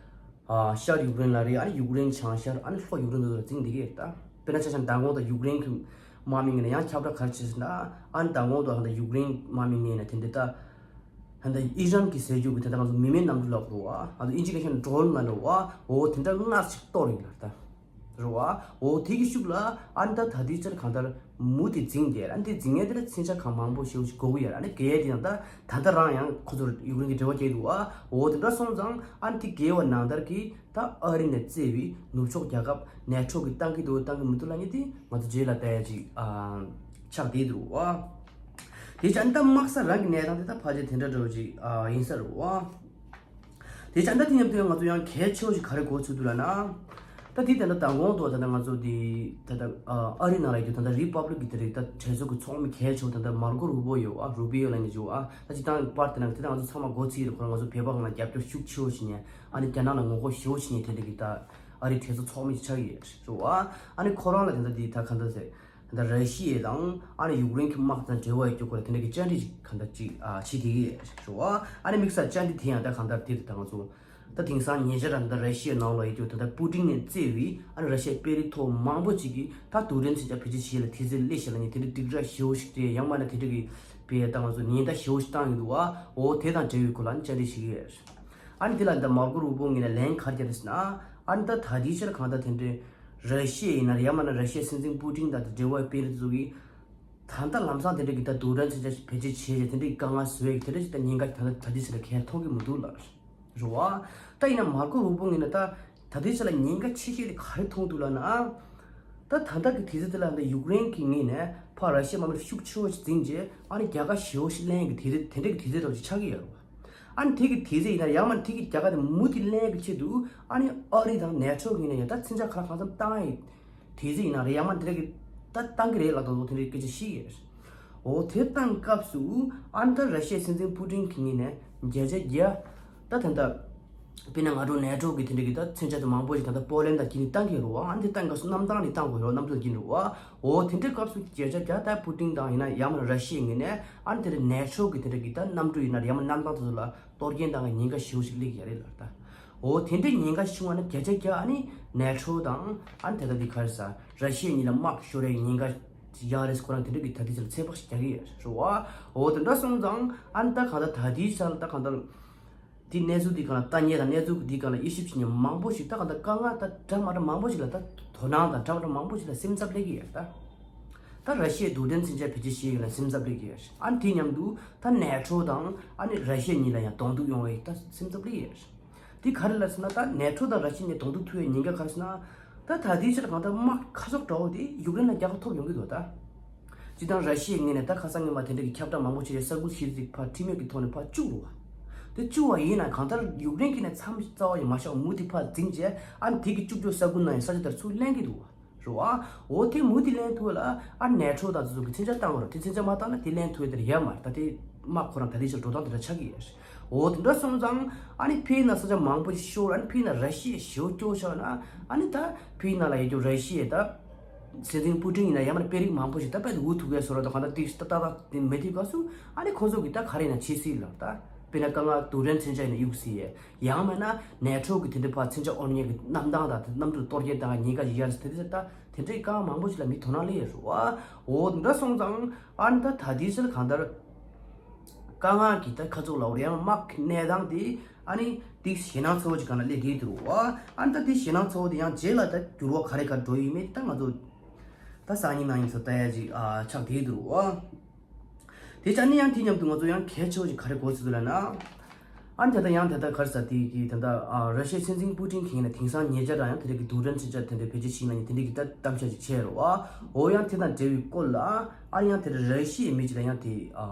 ཨ་ཤར་ཡུཀ་རེན་ལ་རེད། ཨ་ནི་ཡུཀ་རེན་བྱང་ཤར། ཨ་ནི་ལྷོ་ཡུཀ་རེན་དེ་ཚོ་ལ་འཛིང་བསྡད་ཀྱི་རེད་ད། དཔེར་ན་ཆ་བཞག་མདང་དགོང་ད་ཡུཀ་རེན་གྱི་དམག་མི་ངོས་ནས་ཡང་ཁྱབ་བསྒྲགས་ག་རེ་བྱས་ཟེར་ན། ཨ་ནི་མདང་དགོང་ད་ད་ཡུཀ་རེན་དམག་མི་ངོས་ནས་དེ་འདྲ་ད་ད་ད་ཨི་རན་གྱི་ཟེར་རྒྱུ་གི་ད་ད་ང་ཚོ་མི་མེད་གནམ་གྲུ་ལབ་དགོས་བ། ང་ཚོ་ཨིན་ཇི་སྐད་ཆ་ནས་ཌོ་རོན་ལབ་འགྲོ་བ། འོ་དེ་འདྲ་ལྔ་ཞིག་གཏོར་ཡིན་ལ་ད། རེད་བ། འོ་དེ་གི་ཤུགས་ལ་ཨ་ནི་ད་ད་ལྟའི་ཆར་གང་ལྟར་མུ་མཐུད་འཛིང་བསྡད། ཨ་ནི་དེ་འཛིང་མཁན་དེ་ལ་མཚོན་ཆ་གང་མང་པོ་ཞེ་པོ་ཞིག་དགོས་ཀྱི་ཡོད་རེད། ཨ་ནི་རྒྱལ་དེ་ཡང་ད་ད་ལྟ་རང་ཡང་ཁོ་ཚོར་ཡུཀ་རེན་གྱི་འབྲེལ་བ་སྐྱེས་འདུག་བ། འོ་དེ་འདྲ་སོང་ཙང་ཨ་ནི་དེ་རྒྱལ་བ་ནང་ལྟར་གྱི་ད་ཨ་རི་ནས་བརྩིས་པའི་ནུབ་ཕྱོགས་རྒྱལ་ཁབ་ནེ་ཊོ་གིས་བཏང་གི་འདུག་བཏང་གི་མི་འདུག་ལབ་མཁན་དེ་ང་ཚོ་རྗེས་ལ་ལྟ་ཡ་ཅིག་ཨ་ཆགས་བསྡད་འདུག་བ། དེ་ཆ་ཨ་ནི་ད་དམག་ས་རང་གི་གནས་སྟངས་དེ་ད་ཕལ་ཆེར་དེ་འདྲ་འདྲ་བོ་ཅིག་ཨ་ཡིན་ས་རེད་བ། དེ་ཆ་ད་དེ་མཉམ་དུ་ང་ཚོ་ཡང་གལ་ཆེ་བ་ཞིག་ག་རེ་གོ་ཚུལ་འདུག་ལབ་ན། ད་དེ་ད་ལྟ་མདང་དགོང་དུ་ད་ལྟ་ང་ཚོ་དེ་ད་ལྟ་ཨ་རི་ནང་ལ་ཡོད་ད་ལྟ་རི་པབ་ལིག་གི་དེ་རིགས་ད་གྲོས་ཚོགས་ཀྱི་ཚོགས་མི་གལ་ཆེ་བ་ད་ལྟ་མར་ཀོ་རུ་བོ་ཡོད་ཨ། རུ་བི་ཡོ་ལབ་མཁན་ཅིག་ཡོད་ཨ། ད་སྤྱིར་བཏང་པར་དེ་ནང་དེ་ད་ང་ཚོ་ཚང་མ་མགོ་ཚོད་ཡོད་རེད། ཁོ་རང་ང་ཚོ་བོད་པ་གང་ལ་རྒྱབ་སྐྱོར་ཤུགས་ཆེ་བོ་བྱེད་མཁན། ཨ་ནི་རྒྱ་ནག་ལ་ངོ་རྒོལ་ཞེ་བོ་བྱེད་མཁན་དེ་འདྲ་གི་ད་ཨ་རི་གྲོས་ཚོགས་ཚོགས་མི་ཞིག་ཆགས་ཀྱི་ཡོད་རེད་བ། ཨ་ནི་ཁོ་རང་ལ་དེ་ད་དེ་ད་ག་འདྲ་ཟེར། ད་ར་ཤི་ཡ་དང་ཨ་ནི་ཡུཀ་རེན་གྱི་དམག་དང་འབྲེལ་བ་ཡོད་རྒྱུ་སྐོར་ལ་དེ་འདྲ་གི་བཅར་འདྲི་ཞིག་གང་འདྲ་ཅིག་ཨ་བྱེད་བསྡད་ཀྱི་ཡོད་རེད་བ། ཨ་ནི་དམིགས་བསལ་བཅར་འདྲི་དེ་ཡང་ད་གང་ལྟར་དེ་རེད། ད་ང་ཚོ་ད་དེང་སང་ཉེ་ཆར་ད་ར་ཤི་ཡའི་ནང་ལ་ཡོད་རྒྱུ་ད་ལྟ་པུ་ཏིན་ནས་གཙོས་པའི་ཨ་ནི་ར་ཤི་ཡའི་དཔོན་རིགས་མཐོ་མང་པོ་ཅིག་གིས་ད་རྡུལ་ཕྲན་མཚོན་ཆ་བེད་སྤྱོད་བྱེད་ལ་དུས་ཚོད་སླེབས་ཤག་ལབ་མཁན་དེ་འདྲ་དྲིལ་བསྒྲགས་ཞེ་བོ་ཞིག་སྤྲད། ཡང་མིན་ན་དེ་འདྲ་གི་བྱས་ད་ང་ཚོ་ཉེན་བརྡ་ཞེ་བོ་ཞིག་བཏང་ཡོད་འདུག་བ། འོ་དེ་དང་འབྲེལ་བའི་སྐོར་ལ་ཨ་ནི་བཅར་འདྲི་ཞིག་ཡོད་རེད། ཨ་ནི་དེ་ལ་འདི་མར་ཀོ་རུ་པོ་ངོས་ནས་ལན་ག་རེ་རྒྱག་རེད་ཟེར་ན། ཨ་ནི་ད་ད་ལྟའི་ཆར་གང་ལྟར་དེ་འདྲའི་ར་ཤི་ཡ་ཡིན་ན་རེད། ཡང་མིན་ན་ར་ཤི་ཡའི་སྲིད་འཛིན་པུ་ཏིན་དང་དེ་འབྲེལ་བ་སྤེལ་རེས་ཚོ་གིས་ད་ལྟ་ལམ་སང་དེ་འདྲ་གི་ད་རྡུལ་ཕྲན་མཚོན་ཆ་བེད་སྤྱོད་བྱས་རེད། དེ་འདྲ་གི་དཀའ་ངལ་བཟོ་ཡས་དེ་འདྲ་ཞིག་ད་ཉེན་ཁ་ད་ད་ལྟའི་ཆར་ལ་གང་ཡང་མཐོང་གི་མི་འདུག་ལགས། རེད་བ། ད་ཡིན་ན་མར་ཀོ་རུ་པོ་ངོས་ནས་ད་ད་ལྟའི་ཆར་ལ་ཉེན་ཁ་ཆེ་ཤོས་དེ་ག་རེ་མཐོང་འདུག་ལབ་ན། ད་ད་ལྟ་གི་དུས་ཚོད་དེ་ལ་ད་ཡུཀ་རེན་གྱི་ངོས་ནས་ཕར་ར་ཤི་ཡའི་དམག་མི་ཤུགས་ཆེ་བོ་ཞིག་འཛིང་རྗེས་ཨ་ནི་རྒྱལ་ཁ་ཞེ་བོ་ཞིག་ལེན་གྱི་དུས་ཚོད་དེ་འདྲ་གི་དུས་ཚོད་འདྲ་བོ་ཞིག་ཆགས་ཀྱི་ཡོད་རེད་བ། ཨ་ནི་དེ་གི་དུས་ཚོད་ཡིན་ན་ཡང་མིན་དེ་གི་རྒྱལ་ཁ་དེ་མུ་མཐུད་ལེན་གྱི་ཆེད་དུ་ཨ་ནི་ཨ་རི་དང་ནེ་ཊོ་གི་ངོས་ནས་ཡང་ད་མཚོན་ཆ་ག་ལ་གང་འཚམ་བཏང་ཡི། དེ་ཚོ་ཡིན་ན་རེད། ཡང་མ་དེ་འདྲ་གི་ད་བཏང་གི་རེད་ལབ་དང་དེ་འདྲའི་སྐད་ཆ་བཤད་ཡོད། འོ་དེ་བཏང་སྐབས་སུ་ཨ་ནི་ད་ར་ཤི་ཡའི་སྲིད་འཛིན་པུ་ཏིན་གྱི་ངོས་ནས་བརྒྱ་ཆ་བརྒྱ་ད་ད་ལྟ་དཔེར་ན་ང་ཚོ་ནེ་ཊོ་གི་དེ་འདྲ་གི་ད་མཚོན་ཆ་དེ་མང་པོ་ཞིག་ད་ལྟ་པོ་ལན་དང་གྱི་ནི་བཏང་གི་རེད་བ། ཨ་ནི་དེ་བཏང་སྐབས་སུ་གནམ་ཐང་ནས་བཏང་དགོས་རེད་བ། གནམ་གྲུ་དང་གྱི་ནི་རེད་བ། འོ་དེ་འདྲའི་སྐབས་སུ་བརྒྱ་ཆ་བརྒྱ་ད་པུ་ཏིན་དང་ཡིན་ན་ཡང་མིན་ར་ཤི་ཡའི་ངོས་ནས་ཨ་ནི་དེ་འདྲ་ནེ་ཊོ་གི་དེ་འདྲ་གི་ད་གནམ་གྲུ་ཡིན་ན་ཡང་མིན་གནམ་ཐང་དེ་ཚོ་ལ་གཏོར་སྐྱོན་བཏང་གི་ཉེན་ཁ་ཞེ་པོ་ཞིག་སླེབས་ཀྱི་ཡོད་རེད་ལབ་ད། འོ་དེ་འདྲའི་ཉེན་ཁ་བྱུང་བ་ན་བརྒྱ་ཆ་བརྒྱ་ཨ་ནི་ནེ་ཊོ་དང་ཨ་ནི་དེ་དག་གི་ག་རེ་ཟ་ར་ཤི་ཡ་གཉིས་ལ་དམག་ཤོར་ཡའི་ཉེན་ཁ་ཡག་རེད། ཁོ་རང་དེ་འདྲ་གི་ད་ལྟའི་ཆར་ཚོད་དཔག་ཞིག་རྒྱག་གི་ཡོད་རེད་བ། འོ་དེ་འདྲ་སོང་ཙང་ཨ་ནི་ད་གང་ལྟར་ད་ལྟའི་ཆར་ད་གང་ལྟར་དེ་གནས་ཚུལ་འདི་སྒང་ལ་ལྟ་མཁན་དང་གནས་ཚུལ་འདི་སྒང་ལ་དབྱེ་ཞིབ་བྱེད་མཁན་མང་པོ་ཞིག་ད་གང་ལྟར་དཀའ་ངལ་ད་འདྲ་མ་འདྲ་མང་པོ་ཞིག་ལ་ད་དོ་སྣང་དང་འདྲ་མ་འདྲ་མང་པོ་ཞིག་ལ་སེམས་འཚབ་སླེབས་ཀྱི་ཡོད་རེད་ད། ད་ར་ཤི་ཡའི་རྡུལ་ཕྲན་མཚོན་ཆ་བེད་སྤྱོད་བྱེད་ཡོད་ན་སེམས་འཚབ་སླེབས་ཀྱི་ཡོད་རེད། ཨ་ནི་དེ་མཉམ་དུ་ད་ནེ་ཊོ་དང་ཨ་ནི་ར་ཤི་ཡ་གཉིས་ལ་ཡང་གདོང་ཐུག་ཡོང་བའི་ད་སེམས་འཚབ་སླེབས་ཀྱི་ཡོད་རེད། དེ་ག་རེ་ལབ་ཟེར་ན་ད་ནེ་ཊོ་དང་ར་ཤི་ཡ་གཉིས་གདོང་ཐུག་ཐུག་ཡའི་ཉེན་ཁ་ག་རེ་ཟེར་ན། ད་ད་ལྟའི་ཆར་གང་ལྟར་དམག་ཁ་ཕྱོགས་འདྲ་བོ་དེ་ཡུཀ་རེན་ལ་རྒྱལ་ཁ་ཐོབ་ཡོང་གི་འདུག་ད། སྤྱིར་བཏང་ར་ཤི་ཡའི་ངོས་ནས་ད་ཁ་སང་ཉི་མ་དེ་འདྲ་གི་ཁྱབ་བསྒྲགས་མང་པོ་བྱས་རྗེས་ས་ཁུལ་ཞིག་ཅིག་ཕར་ཁྲིམས་ཡིག་གི་ཐོག་ནས་ཕར་བཅུག་འདུག་བ། དེ་བཅུག་པ་ཡིན་ན་གང་ལྟར་ཡུཀ་རེན་གྱི་ནས་མཚམས་རྩ་བ་ཡང་མ་བཞག་མུ་མཐུད་ཕར་འཛིང་བྱས་ཨ་ནི་དེ་གི་བཅུག་རྒྱུ་ས་ཁུལ་ནང་ཡང་ས་ཆ་དེར་ཚུར་ལེན་གྱི་འདུག་བ། རེད་བ། འོ་དེ་མུ་མཐུད་ལེན་ཐུབ་ལ་ཨ་ནེ་ཊོ་དང་དེ་ཚོ་གི་མཚོན་ཆ་བཏང་བ་རེད། དེ་མཚོན་ཆ་མ་བཏང་ན་དེ་ལེན་ཐུབ་ཡ་དེར་ཡོད་མ་རེད། ད་དེ་དམག་ཁོ་རང་ད་ལྟའི་ཆར་འགྲོ་སྟངས་དེ་འདྲ་ཆགས་ཀྱི་ཡོད་རེད། འོ་དེ་འདྲ་སོང་ཙང་ཨ་ནི་ཕའི་ནང་ས་ཆ་མང་པོ་ཞིག་ཤོར། ཨ་ནི་ཕའི་ནང་ར་ཤི་ཡ་ཞེ་པོ་སྐྱོ་ཆགས་ན་ཨ་ནི་ད་ཕའི་ནང་ལ་ཡོད་རྒྱུ་ར་ཤི་ཡའི་ད་སྲིད་འཛིན་པུ་ཏིན་ཡིན་ན་ཡང་མིན་དཔོན་རིགས་མང་པོ་ཞིག་ད་དཔེ་འུ་ཐུག་གི་སོ་ར་དང་གང་ལྟར་དེ་ཞིག་ཏག་ཏག་ཏག་དེ་མེད་དུས་སྐབས་སུ་ཨ་ནི་ཁོང་ཚོ་གི་ད་ག་རེ་ཡིན་ན་བྱེད་སྲིད་ལ་ད་དཔེར་ན་དཀའ་ངལ་རྡུལ་ཕྲན་མཚོན་ཆ་ཡིན་ན་གཡུག་སྲིད་ཡས། ཡང་མིན་ན་ནེ་ཊོ་གི་དེ་འདྲ་ཕར་མཚོན་ཆ་དབོར་མཁན་གྱི་གནམ་ཐང་དང་དེ་གནམ་གྲུ་གཏོར་སྐྱོན་བཏང་ཉེན་ཁ་ཞིག་ཡོད་ཟེར་དེ་དེ་ད་དེ་འདྲའི་དཀའ་ངལ་མང་པོ་ཞིག་ལ་མི་དོ་སྣང་སླེབས་ཡོད་རེད་བ། འོ་འདི་འདྲ་སོང་ཙང་ཨ་ནི་ད་ད་ལྟའི་ཆར་གང་ལྟར་དཀའ་ངལ་གྱི་ད་ཁ་ཕྱོགས་ལ་འོ་ཡང་དམག་གི་གནས་སྟངས་དེ་ཨ་ནི་དེ་ཞེད་སྣང་ཚ་བོ་ཅིག་སྒང་ལ་སླེབས་བསྡད་འདུག་བ། ཨ་ནི་ད་དེ་ཞེད་སྣང་ཚ་བོ་དེ་ཡང་རྗེས་ལ་ད་འགྱུར་བ་ག་རེ་ག་རེ་འགྲོ་ཡི་མེད་ད་ང་ཚོ་ད་སང་ཉིན་གནངས་ཉིན་ཚོ་ལྟ་ཡ་ཅིག་ཨ་ཆགས་བསྡད་འདུག་བ། དེ་ཅག་ནི་ཡང་དེ་མཉམ་དུ་ང་ཚོ་ཡང་གལ་ཆེ་བ་ཞིག་ག་རེ་གོ་ཚུལ་འདུག་ལབ་ན། ཨ་ནི་དེ་ལྟར་ཡང་དེ་ལྟར་ག་རེ་ཟེར་དེ་གི་དེ་ལྟར་ཨ་ར་ཤི་ཡའི་སྲིད་འཛིན་པུ་ཏིན་གྱིས་ན་དེང་སང་ཉེ་ཆར་རང་ཡང་དེ་འདྲ་གི་རྡུལ་ཕྲན་མཚོན་ཆ་དེ་འདྲ་བེད་སྤྱོད་བྱས་ན་ནི་དེ་འདྲ་གི་ད་གཏམ་བཤད་ཅིག་བྱས་རེད་བ། འོ་ཡང་དེ་དང་འབྲེལ་བའི་སྐོར་ལ་ཨ་ཡང་དེ་འདྲ་ར་ཤི་ཡའི་མི་ཅིག་ལ་ཡང་དེ་ཨ་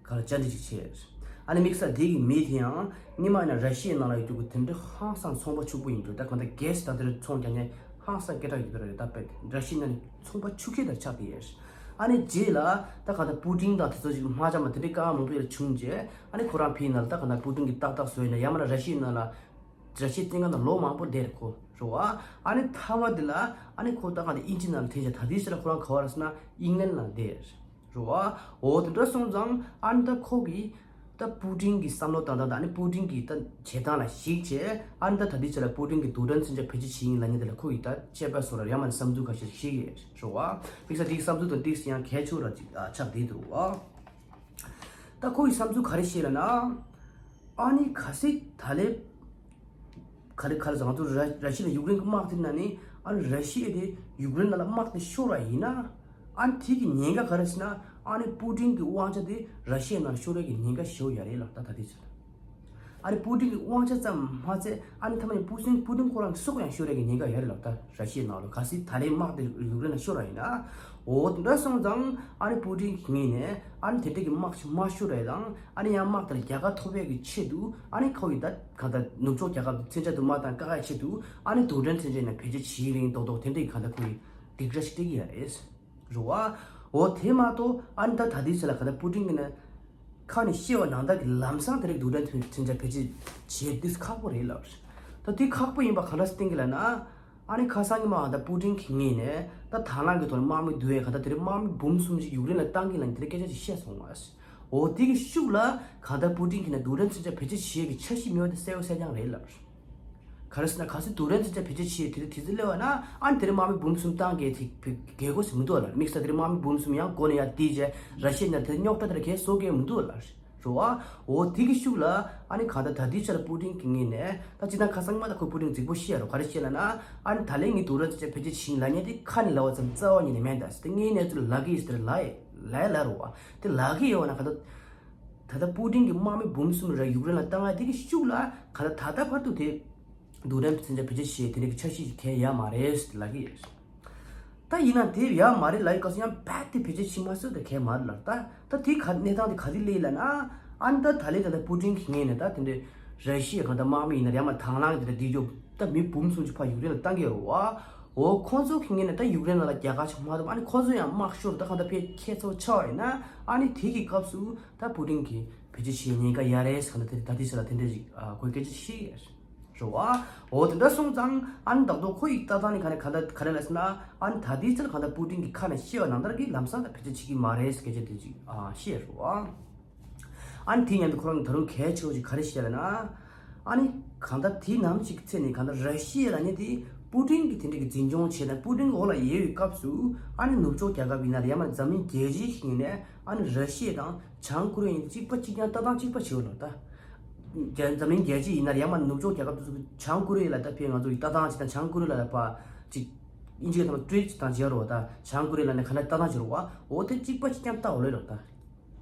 ག་ལ་བཅར་འདྲི་ཅིག་བྱས། ཨ་ནི་དམིགས་བསལ་དེ་གི་མི་དེ་ཡང་སྔོན་མ་ཡིན་ན་ར་ཤི་ཡའི་ནང་ལ་ཡོད་རྒྱུ་གི་དེ་འདྲ་ཧང་སང་ཚོང་པ་ཕྱུག་པོ་ཡིན་འགྲོ། ད་གང་ལྟར་གྷེ་སི་དང་དེ་འདྲ་ཚོང་རྒྱག་མཁན་ཧང་སང་སྐད་གྲགས་ཡོད་པ་རེད། ད་དཔེ་ར་ཤི་ཡའི་ནང་ནས་ཚོང་པ་ཆུ་ཁྱི་ལྟར་ཆགས་བསྡད་ཡོད། ཨ་ནི་རྗེས་ལ་ད་གང་ལྟར་པུ་ཏིན་དང་དེ་ཚོ་ཞིག་མ་འཆམ་པ་དེ་འདྲའི་དཀའ་ངལ་མང་པོ་ཡར་བྱུང་རྗེས་ཨ་ནི་ཁོ་རང་ཕའི་ནང་ལ་ད་གང་ལྟར་པུ་ཏིན་གྱིས་ཏག་ཏག་བཟོས་ན་ཡང་མིན་ན་ར་ཤི་ཡའི་ནང་ལ་ར་ཤི་ཡའི་བཙོན་ཁང་ནང་ལོ་མང་པོ་བསྡད་རེད་ཁོ་རེད་བ། ཨ་ནི་མཐའ་མ་དེ་ལ་ཨ་ནི་ཁོ་ད་གང་ལྟར་དབྱིན་ཇི་ནང་ལ་ཐོན་རྗེས་ད་ལྟའི་ཆར་ཁོ་རང་ག་བ་རེད་ཟེར་ན་ཨིང་ལན་ལ་བསྡད་རེད་བ། འོ་དེ་འདྲ་སོང་ཙང་ཨ་ནི་ད་ཁོ་གིས་ད་པུ་ཏིན་གྱི་བསམ་བློ་དང་ད་ད་ཨ་ནི་པུ་ཏིན་གྱི་ད་བྱེད་སྟངས་ལ་གཞིགས་བྱས་ཨ་ནི་ད་ད་ལྟའི་ཆར་ལ་པུ་ཏིན་གྱིས་རྡུལ་ཕྲན་མཚོན་ཆ་བེད་སྤྱོད་བྱེད་ཡིན་ལབ་མཁན་དེ་ལ་ཁོ་གིས་ད་དཔྱད་པ་བཟོ་ར་ཡང་མིན་ན་བསམ་ཚུལ་ཁ་ཤས་ཤིག་ཡོད་རེད་བ། དམིགས་བསལ་དེའི་བསམ་ཚུལ་དང་ཏིག་ཡང་གལ་ཆེ་བ་ཅིག་ཆགས་བསྡད་འདུག་བ། ད་ཁོ་གི་བསམ་ཚུལ་ག་རེ་བཤད་ལབ་ན། ཨ་ནི་གལ་སྲིད་ད་ལན་ག་རེ་ག་རེ་ཟེར་ང་ཚོ་ར་ར་ཤི་ཡ་དང་ཡུཀ་རེན་གྱི་དམག་དེ་ནང་ནས་ཨ་ནི་ར་ཤི་ཡ་དེ་ཡུཀ་རེན་ནང་ལ་དམག་དེ་ཤོར་བ་ཡིན་ན། ཨ་ནི་དེ་གི་ཉེན་ཁ་ག་རེ་ཟེར་ན་ཨ་ནི་པུ་ཏིན་གྱི་དབང་ཆ་དེ་ར་ཤི་ཡའི་ནང་ཤོར་ཡ་གི་ཉེན་ཁ་ཞེ་པོ་ཡོད་རེད་ལབ་ད་ད་ལྟའི་ཆར། ཨ་ནི་པུ་ཏིན་གྱི་དབང་ཆ་ཙམ་མ་ཚད་ཨ་ནི་ཐ་མ་ནས་པུ་ཏིན་པུ་ཏིན་ཁོ་རང་གི་སྲོག་ཡང་ཤོར་ཡ་གི་ཉེན་ཁ་ཡོད་རེད་ལབ་ད་ར་ཤི་ཡའི་ནང་ལ་གལ་སྲིད་ད་ལན་དམག་དེ་ཡུཀ་རེན་ལ་ཤོར་བ་ཡིན་ན། འོ་དེ་འདྲ་སོང་ཙང་ཨ་ནི་པུ་ཏིན་གྱི་ངོས་ནས་ཨ་ནི་དེ་འདྲ་གི་དམག་ཞིག་མ་ཤོར་རེད་དང་ཨ་ནི་ཡང་དམག་དེར་རྒྱལ་ཁ་ཐོབ་ཡ་གི་ཆེད་དུ་ཨ་ནི་ཁོ་ཡི་ད་ག་ད་ནུབ་ཕྱོགས་རྒྱལ་ཁབ་མཚོན་ཆ་དུ་མ་བཏང་བཀག་ཡ་ཆེད་དུ་ཨ་ནི་རྡུལ་ཕྲན་མཚོན་ཆ་ཡིན་ན་བེད་སྤྱོད་བྱེད་རིང་རྡོག་རྡོག་དེ་འདྲ་གི་ག་ད་ཁོ་ཡི་སྡིགས་ར་ཞིག་སྤྲད་ཀྱི་ཡ་རེད། རེད་བ། འོ་དེ་མ་གཏོགས་ཨ་ནི་ད་ད་ལྟའི་ཆ་ལ་ག་ད་པུ་ཏིན་གྱི་ནས་ཁ་ནས་བཤད་པ་ནང་ལྟར་གྱི་ལམ་སང་དེ་རིགས་རྡུལ་ཕྲན་མཚོན་ཆ་བེད་སྤྱོད་བྱེད་དུས་ཁག་པོ་རེད་ལབ། ད་དེ་ཁག་པོ་ཡིན་པ་ག་འདྲ་སེ་བསྟན་གྱི་ལབ་ན། ཨ་ནི་ཁ་སང་གི་མ་ད་པུ་ཏིན་གྱི་ངོས་ནས་ད་དང་བླངས་ཀྱི་ཐོག་ནས་དམག་མི་བསྡུ་བའི་ག་ད་དེ་རིང་དམག་མི་འབུམ་གསུམ་ཞིག་ཡུཀ་རེན་ལ་བཏང་གི་ལབ་ནས་དེ་འདྲ་སྐད་ཆ་ཞིག་བཤད་སོང་བ། འོ་དེ་གི་ཤུགས་ལ་ག་ད་པུ་ཏིན་གྱི་ནས་རྡུལ་ཕྲན་མཚོན་ཆ་བེད་སྤྱོད་བྱེད་ཀྱི་འཆར་གཞི་མེད་པ་དེ་གསལ་པོ་གསལ་རྐྱང་རེད་ལབ། ག་རེ་ཟེར་ན་གལ་སྲིད་རྡུལ་ཕྲན་མཚོན་ཆ་བེད་སྤྱོད་བྱེད་དེ་དུས་ཚོད་སླེབས་པ་ན་ཨ་ནི་དེ་རིང་དམག་མི་འབུམ་གསུམ་བཏང་གི་དེ་དགོས་མཁོ་ཞིག་མི་འདུག་ལབ། དམིགས་བསལ་དེ་རིང་དམག་མི་འབུམ་གསུམ་ཡང་སྒོ་ནས་ཡར་བསྡུས་རྗེས་ར་ཤི་ཡ་ནས་དེ་རྙོག་དྲ་དེ་འདྲ་གས་བཟོ་གི་མི་འདུག་ལབ། རེད་བ། འོ་དེ་གི་ཤུགས་ལ་ཨ་ནི་གང་ལྟར་ད་ལྟའི་ཆར་ལ་པུ་ཏིན་གྱི་ངོས་ནས་ད་སྤྱིར་བཏང་ཁ་སང་མ་ད་ཁོ་པུ་ཏིན་རྫིག་པོ་བཤད་རོ། ག་རེ་བཤད་ལབ་ན། ཨ་ནི་ད་ལན་ངས་དུས་རབས་ཅིག་བེད་སྤྱོད་བྱེད་ལབ་མཁན་དེ་ཁ་ནས་ལབ་པ་ཙམ་རྩ་བ་ཉིད་ནས་མེད། ད་དེ་ངའི་གནས་ཚུལ་ལབ་ཀྱི་ཡོད་ཟེར་ལབ་ཡ་ལབ་ཡ་ལབ་རོ་བ། དེ་ལབ་ཀྱི་ཡོད་བ་ན་གང་ལྟར་ད་ལྟ་པུ་ཏིན་གྱི་དམག་མི་འབུམ་གསུམ་རེ་ཡུཀ་རེན་ལ་བཏང་ཡ་དེ་གི་ཤུགས་ལ་གང་ལྟར་ད་ལྟ་བར་དུ་དེ་དུས་རབས་ཕྱིན་ཆད་བེད་སྤྱོད་བྱེད་དེ་འདྲ་གི་འཆར་གཞི་ཞིག་གང་ཡང་ཡོད་མ་རེད་ཟེར་ལབ་ཀྱི་ཡོད། ད་ཡིན་ན་དེ་ཡོད་མ་རེད་ལབ་ཡི་སྐབས་སུ་ཡང་རྦད་དེ་བེད་སྤྱོད་བྱེད་མ་སྲིད་དེ་གང་ཡང་མ་རེད་ལ། ད་ད་དེ་ག་གནས་སྟངས་དེ་ག་དུས་སླེབས་ལབ་ན། ཨ་ནི་ད་ད་ལན་ད་ལྟ་པུ་ཏིན་གྱི་ངོས་ནས་ད་དེ་འདྲའི་ར་ཤི་ཡའི་གང་ལྟར་དམག་མི་ཡིན་ན་ཡང་མ་དང་བླངས་ཀྱི་དེ་འདྲ་འདི་རྒྱུ་ད་མི་འབུམ་གསུམ་ཅིག་ཕར་ཡུཀ་རེན་ལ་བཏང་གི་ཡོད་རེད་བ། འོ་ཁོང་ཚོ་གི་ངོས་ནས་ད་ཡུཀ་རེན་ནང་ལ་རྒྱལ་ཁ་ཅིག་མ་ཐོབ། ཨ་ནི་ཁོང་ཚོ་ཡང་དམག་ཤོར་ད་གང་ལྟར་ཕར་ཁྱེད་ཚོ་ཆགས་པ་ཡིན་ན། ཨ་ནི་དེ་གི་སྐབས་སུ་ད་པུ་ཏིན་གྱིས་བེད་སྤྱོད་བྱེད་ཉེན་ཁ་ཡོད་རེད་ཟེར། གང་ལྟར་དེ་ད་ལྟའི་ཆར་ལ་དེ་འདྲ་ཞིག་ཨ་ཁོས་སྐད་ཆ་བཤད་ཡོད་རེད་བ། འོ་དེ་འདྲ་སོང་ཙང་ཨ་ནི་ད་དུང་ཁོ་ཡི་ལྟ་སྟངས་ནི་ག་རེ་ག་ད་ག་རེ་ལབ་ཟེར་ན། ཨ་ནི་ད་ལྟའི་ཆར་གང་ལྟར་པུ་ཏིན་གྱིས་ཁ་ནས་བཤད་པ་ནང་ལྟར་གྱི་ལམ་སང་ད་བེད་སྤྱོད་བྱེད་ཀྱི་མ་རེད་ཟེར་སྐད་ཆ་དེ་ཅིག་ཨ་བཤད་ཡོད་རེད་བ། ཨ་ནི་དེ་མཉམ་དུ་ཁོ་རང་གིས་ད་རུང་གལ་ཆེ་བོ་ཞིག་ག་རེ་བཤད་ལབ་ན། ཨ་ནི་གང་ལྟར་དེ་ནམ་ཞིག་ཚེ་ནས་གང་ལྟར་ར་ཤི་ཡ་ལབ་མཁན་དེ་པུ་ཏིན་གྱིས་དེ་འདྲ་གི་འཛིན་སྐྱོང་བྱས་ན། པུ་ཏིན་གྱི་འོག་ལ་ཡོད་པའི་སྐབས་སུ་ཨ་ནི་ནུབ་ཕྱོགས་རྒྱལ་ཁབ་ཡིན་ན་རེད། ཡང་མ་འཛམ་གླིང་རྒྱལ་སྤྱི་ཞིག་ཡིན་ནའི་ཨ་ནི་ར་ཤི་ཡ་དང་བྱང་ཀོ་རི་ཡ་གཉིས་གཅིག་པ་གཅིག་རྐྱང་ལྟ་སྟངས་གཅིག་པ་བྱེད་དགོས་ལ། ད་རྒྱ་འཛམ་གླིང་རྒྱལ་སྤྱི་ཡིན་ན་རེད། ཡང་མ་ནུབ་ཕྱོགས་རྒྱལ་ཁབ་དེ་ཚོ་གིས་བྱང་ཀོ་རི་ཡ་ལ་ད་ཕར་ང་ཚོ་གི་ལྟ་སྟངས་ཅིག་དང་། བྱང་ཀོ་རི་ཡ་ལ་ཕར་ཅིག་དབྱིན་ཇི་ཐང་ཏྲེ་ཊི་ཅིག་དང་བྱེད་རོགས། ད་བྱང་ཀོ་རི་ཡ་ལ་ནི་ག་འདྲ་ལྟ་སྟངས་བྱེད་རོགས། འོ་དེ་གཅིག་པ་གཅིག་རྐྱང་ལྟ་འོ་ལེ་རོགས་ད།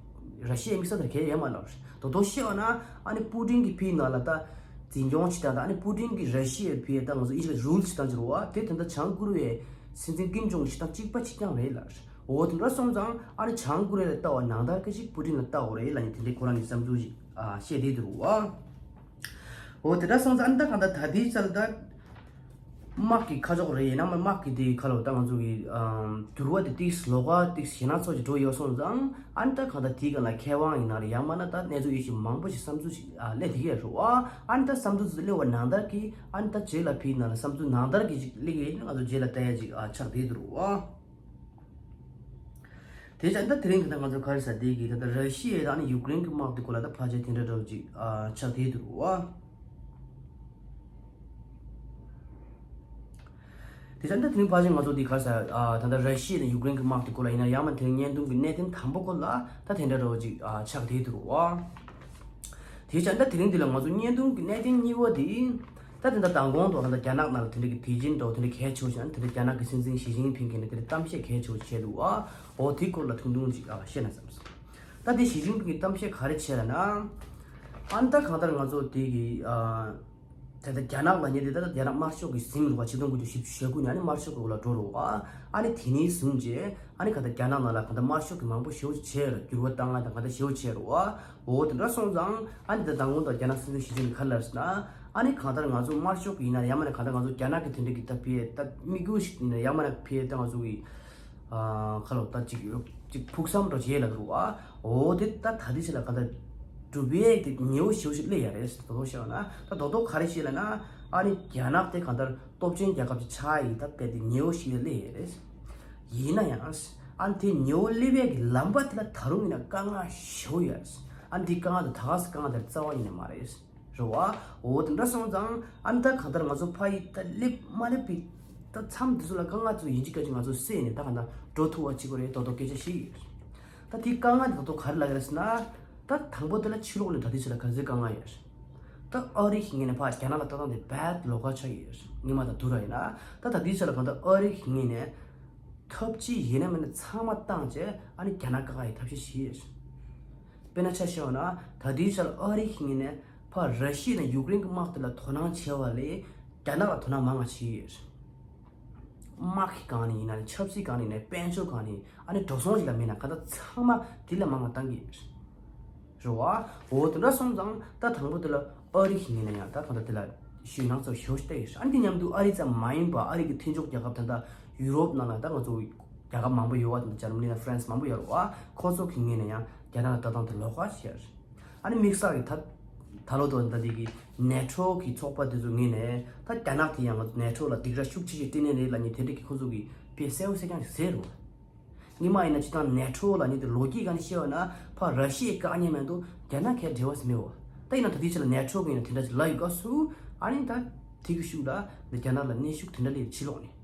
ར་ཤི་ཡའི་དམིགས་བསལ་དེར་གལ་ཡོད་མ་ལབ། ད་དུང་བཤད་པ་ན་ཨ་ནི་པུ་ཏིན་གྱིས་ཕར་ནང་ལ་ད་འཛིན་སྐྱོང་བྱེད་སྟངས་དང་། ཨ་ནི་པུ་ཏིན་གྱིས་ར་ཤི་ཡའི་ཕར་ད་ང་ཚོ་ཨིན་ཇི་ལ་རུལ་བྱེད་སྟངས་ཀྱི་རེད་བ། དེ་ད་ལྟ་བྱང་ཀོ་རི་ཡའི་སྲིད་འཛིན་ཀིམ་ཇོང་བྱེད་སྟངས་གཅིག་པ་གཅིག་རྐྱང་རེད་ལབ། འོ་དེ་འདྲ་སོང་ཙང་ཨ་ནི་བྱང་ཀོ་རི་ཡ་ལ་ལྟ་བ་ནང་ལྟར་གྱི་ཅིག་པུ་ཏིན་ལ་ལྟ་དགོས་རེད་ལབ་ནས་དེ་འདྲའི་ཁོ་རང་གི་བསམ་ཚུལ་ཞིག་ཨ་བཤད་བསྡད་འདུག་བ། འོ་དེ་འདྲ་སོང་ཙང་ཨ་ནི་ད་གང་ལྟར་ད་ལྟའི་ཆར་ད་དམག་གི་ཁ་ཕྱོགས་རེད། ཡིན་ན་མ་དམག་གི་དེའི་ཁ་ལོ་ད་ང་ཚོ་གི་ཨམ་འགྱུར་བ་དེ་ཏིག་ལོགས་ཀ་ཏིག་ཞེད་སྣང་ཚོ་ཞིག་འགྲོ་ཡོད་སོང་ཙང་། ཨ་ནི་ད་གང་ལྟར་དེའི་སྒང་ལ་མཁས་དབང་ཡིན་ན་རེད། ཡང་མ་ན་ད་གནས་ཚུལ་ཡོད་ཞིག་མང་པོ་ཞིག་བསམ་ཚུལ་ཞིག་ཨ་སླེབས་བསྡད་ཀྱི་ཡོད་རེད་བ། ཨ་ནི་ད་བསམ་ཚུལ་དེ་ཚོ་སླེབས་པ་ནང་ལྟར་གྱི་ཨ་ནི་ད་རྗེས་ལ་ཕར་ནང་ལ་བསམ་ཚུལ་ནང་ལྟར་གྱི་ཅིག་སླེབས་ཀྱི་ཡིན་ན་ང་ཚོ་རྗེས་ལ་ལྟ་ཡ་ཅིག་ཨ་ཆགས་བསྡད་འདུག་རེད་བ། དེ་བྱས་ད་དེ་རིང་ད་ལྟ་ང་ཚོ་ག་རེ་ཟེར་དེ་གི་ད་ལྟ་ར་ཤི་ཡ་དང་ཨ་ནི་ཡུཀ་རེན་གྱི་དམག་དེ་སྐོར་ལ་ད་ཕལ་ཆེར་དེ་འདྲ་འདྲ་བོ་ཅིག་ཨ་ཆགས་བསྡད་འདུག་རེད་བ། དེ་ཙམ་ད་དེ་རིང་ཕལ་ཆེར་ང་ཚོ་འདི་ག་རེ་ཟེར། ཨ་ད་ལྟ་ར་ཤི་ཡ་དང་ཡུཀ་རེན་གྱི་དམག་དེ་སྐོར་ལ་ཡིན་ན་ཡང་མ་དེ་རིང་བརྙན་ཐུང་གི་གནད་དོན་དང་པོ་སྐོར་ལ་ད་དེ་འདྲ་འདྲ་བོ་ཅིག་ཨ་ཆགས་བསྡད་འདུག་བ། དེ་ཙམ་ད་དེ་རིང་འདི་ལ་ང་ཚོ་བརྙན་ཐུང་གི་གནད་དོན་གཉིས་པ་དེ། ད་དེ་འདྲ་མདང་དགོང་དུ་ད་ལྟ་རྒྱ་ནག་ནང་ལ་དེ་འདྲ་གི་དེ་བཞིན་འདྲ་བོ་དེ་འདྲ་གལ་ཆེ་བོ་ཞིག་ཨ་ནི་དེ་འདྲ་རྒྱ་ནག་གི་སྲིད་འཛིན་ཞི་ཅིན་ཕིང་གིས་ནི་དེ་འདྲ་གཏམ་བཤད་གལ་ཆེ་བོ་ཞིག་བྱས་འདུག་བ། འོ་དེ་སྐོར་ལ་ཐུང་ཐུང་ཅིག་ཨ་བཤད་ན་བསམ་སོང་། ད་དེ་ཞི་ཅིན་ཕིང་གིས་གཏམ་བཤད་ག་རེ་བྱས་ལབ་ན། ཨ་ནི་ད་གང་ལྟར་ང་ཚོ་དེ་གི་ཨ། ད་ལྟ་རྒྱ་ནག་ལབ་མཁན་དེ་ད་ལྟ་རྒྱ་ནག་དམར་ཤོག་གིས་ཟིན་འགྲོ་བ། ཆིག་སྟོང་དགུ་བརྒྱ་བཞི་བཅུ་ཞེ་དགུ་ནས་ཨ་ནི་དམར་ཤོག་གི་འོག་ལ་འགྲོ་རེད་བ། ཨ་ནི་དེ་ནས་བཟུང་རྗེས་ཨ་ནི་ག་ད་རྒྱ་ནག་ནང་ལ་ག་ད་དམར་ཤོག་གིས་མང་པོ་ཞེ་པོ་བྱས་རེད། འགྱུར་བ་བཏང་ང་དང་ག་ད་ཞེ་པོ་བྱས་རེད་བ། འོ་དེ་འདྲ་སོང་ཙང་ཨ་ནི་ད་མདང་དགོང་དུ་རྒྱ་ནག་སྲིད་འཛིན་ཞི་ཅིན་ཕིང་གིས་ག་རེ་ལབ་ཟེར་ན། ཨ་ནི་གང་ལྟར་ང་ཚོ་དམར་ཤོག་གི་ཡིན་ན་ཡང་མིན་ན་གང་ལྟར་ང་ཚོ་རྒྱ་ནག་གི་དེ་འདྲ་གི་ད་ཕར་ད་དམིགས་ཡུལ་ཞིག་ཡིན་ན་ཡང་མིན་ན་ཕར་ད་ང་ཚོ་གི་ཨ་ཁ་ལོ་ད་ཅིག་ཅིག་ཕུགས་བསམ་འདྲ་བོ་བྱས་ལབ་འདུག་བ། འོ་དེ་ད་ད་ལྟའི་ཆ་ལ་གང་ལྟར་འགྲུབ་ཡས་དེ་ཉེ་བོ་ཞེ་པོ་ཞིག་སླེབས་ཡ་རེད། རྡོག་རྡོག་བཤད་པ་ན་ད་རྡོག་རྡོག་ག་རེ་བཤད་ལབ་ན། ཨ་ནི་རྒྱ་ནག་དེ་གང་ལྟར་སྟོབས་ཆེན་རྒྱལ་ཁབ་ཅིག་ཆགས་ཡིན་ད་དཔེ་དེ་ཉེ་བོ་ཞིག་སླེབས་ཡ་རེད། ཡིན་ན་ཡང་ཨ་ནི་དེ་ཉེ་བོ་སླེབས་ཡས་ཀྱི་ལམ་པ་དེ་ལ་ད་རུང་ཡིན་ན་དཀའ་ངལ་ཞེ་པོ་ཡོད་རེད། ཨ་ནི་དེ་དཀའ་ངལ་དེ་ད་ག་སེ་དཀའ་ངལ་དེ་རྩ་བ་ཉིད་ནས་མ་རེད། རེད་བ། འོ་དེ་འདྲ་སོང་ཙང་ཨ་ནི་ད་གང་ལྟར་ང་ཚོ་ཕ་ཡི་ད་སླེབས་མ་སླེབས་པའི་ད་མཚམས་དེ་ཚོ་ལ་དཀའ་ངལ་ཚོ་ཡིན་གཅིག་མིན་གཅིག་ང་ཚོ་སེལ་ནས་ད་གང་ལྟར་འགྲོ་ཐུབ་པ་བྱེད་དགོས་རེད། རྡོག་རྡོག་སྐད་ཆ་བཤད་ཀྱི་ཡོད། ད་དེའི་དཀའ་ངལ་དེ་རྡོག་རྡོག་ག་རེ་ལབ་ཀྱི་རེད་ཟེར་ན། ད་དང་པོ་དེ་ལ་ཕྱི་ལོགས་ནས་ད་ལྟའི་ཆ་ལ་ག་ཚོད་དཀའ་ངལ་ཡོད་རེད། ད་ཨ་རི་གི་ངོས་ནས་ཕར་རྒྱ་ནག་ལ་ལྟ་སྟངས་དེ་རྦད་ལོགས་ཀ་ཆགས་ཀྱི་ཡོད་རེད། སྔོན་མ་དང་བསྡུར་བ་ཡིན་ན། ད་ད་ལྟའི་ཆ་ལ་གང་ལྟར་ཨ་རི་གི་ངོས་ནས་ཐབས་ཇུས་ཡིན་ན་མིན་ན་ཚང་མ་བཏང་བྱས་ཨ་ནི་རྒྱ་ནག་བཀག་ཡའི་ཐབས་ཤེས་བྱས་ཡོད་རེད། དཔེར་ན་ཆ་བཞག་ན་ད་ལྟའི་ཆར་ཨ་རི་གི་ངོས་ནས་ཕར་ར་ཤི་ཡ་དང་ཡུཀ་རེན་གྱི་དམག་དེ་ལ་དོ་སྣང་བྱས་པ་ལས་རྒྱ་ནག་ལ་དོ་སྣང་མང་བ་བྱས་ཡོད་རེད། དམག་གི་སྒང་ནས་ཡིན་ན་རེད། ཆབ་སྲིད་སྒང་ནས་ཡིན་ན་དཔལ་འབྱོར་སྒང་ནས་ཨ་ནི་འགྲོ་སོང་ཞིག་ལ་མིན་ན་གང་ལྟར་ཚང་མ་དེ་ལ་མང་བ་བཏང་གི་ཡོད་རེད། རེད་བ། འོ་དེ་འདྲ་སོང་ཙང་ད་དང་པོ་དེ་ལ་ཨ་རི་གི་ངོས་ནས་ཡང་ད་གང་ལྟར་དེ་ལ་ཞུད་སྣང་ཚོ་ཞེ་པོ་ཞིག་བལྟས་ཡོད་རེད། ཨ་ནི་དེ་མཉམ་དུ་ཨ་རི་ཙམ་མ་ཡིན་པ་ཨ་རི་གི་མཐུན་ཕྱོགས་རྒྱལ་ཁབ་ད་ལྟ་ཡུ་རོབ་ནང་ལ་ད་ང་ཚོ་རྒྱལ་ཁབ་མང་པོ་ཡོད་བ། ད་ལྟ་འཇར་མ་ནི་དང་ཧྥ་རན་སི་མང་པོ་ཡོད་རེད་བ། ཁོ་ཚོ་གི་ངོས་ནས་ཡང་རྒྱ་ནག་ལ་ལྟ་སྟངས་དེ་ལོགས་ཀ་བྱས་རེད། ཨ་ནི་དམིགས་བསལ་གྱི་ད་ད་ལོ་ཐོག་ད་འདི་གི་ནེ་ཊོ་གི་ཚོགས་པ་དེ་ཚོ་ངོས་ནས་ད་རྒྱ་ནག་དེ་ཡང་ང་ཚོ་ནེ་ཊོ་ལ་སྡིགས་ར་ཤུགས་ཆེ་ཞིག་སྤྲད་ནི་རེད་ལབ་མཁན་དེ་འདྲ་གི་ཁོ་ཚོ་གིས་དཔེ་གསལ་པོ་གསལ་རྐྱང་ཞིག་ཟེར་རེད་བ། སྔོན་མ་ཡིན་ན་སྤྱིར་བཏང་ནེ་ཊོ་ལབ་མཁན་དེ་ལོ་རྒྱུས་སྒང་ནས་བཤད་པ་ན་ཕར་ར་ཤི་ཡའི་བཀག་ཉར་མ་གཏོགས་རྒྱ་ནག་གི་འབྲེལ་བ་ཟེར་མེད་བ། ད་ཡིན་ན་ད་ལྟའི་ཆ་ལ་ནེ་ཊོ་གི་ཡིན་ན་དེ་འདྲ་ཞིག་ལབ་ཡོད་སྐབས་སུ་ཨ་ནི་ད་དེ་གི་ཤུགས་ལ་འདི་རྒྱ་ནག་ལ་གནོན་ཤུགས་དེ་འདྲ་སླེབས་ཕྱི་ལོགས་ནས་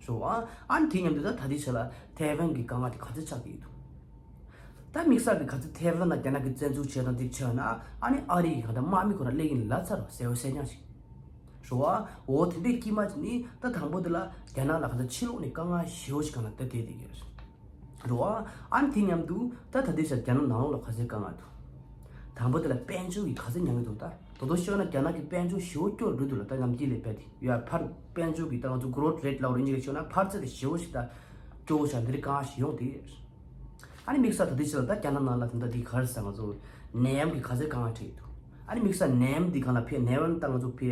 རེད་བ། ཨ་ནི་དེ་མཉམ་དུ་ད་ད་ལྟའི་ཆ་ལ་ཐའེ་ཝན་གྱི་དཀའ་ངལ་དེ་ག་ཚོད་ཆགས་ཀྱི་ཡོད་འདུག་ད་དམིགས་བསལ་གྱི་ག་ཚོད་ཐེ་ཝན་ལ་རྒྱ་ནག་གི་བཙན་འཛུལ་བྱས་དང་འདི་བྱས་ན་ཨ་ནི་ཨ་རི་གི་ག་ད་དམག་མི་ཁོ་ར་སླེབས་ཀྱིན་ལབ་ཚར་རོ། གསལ་བོ་གསལ་རྐྱང་ཞིག་རོ། ཨ་འོ་དེ་འདྲའི་དཀྱིལ་མ་ཅིག་ནི་ད་དང་པོ་དེ་ལ་རྒྱ་ནག་ལ་ག་ད་ཕྱི་ལོགས་ནས་དཀའ་ངལ་ཞེ་བོ་ཞིག་གང་ལ་ད་དེ་དེ་གི་རོ། ཨ་ཨ་ནི་དེ་མཉམ་དུ་ད་ད་ལྟའི་ཆར་རྒྱ་ནག་ནང་ལོགས་ལ་ག་ཚོད་དཀའ་ངལ་འདུག་དང་པོ་དེ་ལ་དཔལ་འབྱོར་གྱི་ག་ཚོད་མྱངས་ཀྱི་འདུག་ད་དོ་དོ་ཤོད་ན་རྒྱ་ནག་གི་དཔལ་འབྱོར་ཞེ་བོ་སྐྱོ་རུ་འགྲོ་འདུག་ལ། ད་ནམ་རྒྱུན་ལས་བལ་དེ་ཡ་ཕར་དཔལ་འབྱོར་གྱི་ད་ང་ཚོ་growth rate ལབ་རེད་འཇིག་ཤོད་ན་ཕར་ཚད་དེ་ཞེ་བོ་ཞིག་ད་སྐྱོ་བོ་ཤག་འདི་རིགས་གང་ཞིག་ཡོང་དེ། ཨ་ནི་དམིགས་བསལ་ད་ལྟའི་ཆར་ལ་ད་རྒྱ་ནག་ནང་ལ་ད་ལྟ་འདི་ག་རེ་ཟེར་ང་ཚོ་ནད་ཡམས་ཀྱི་ག་ཚོད་དཀའ་ངལ་འཕྲད་ཀྱི་འདུག་ཨ་ནི་དམིགས་བསལ་ནད་ཡམས་འདི་གང་ལ་ཕེ་ནད་ཡམས་ད་ང་ཚོ་ཕེ་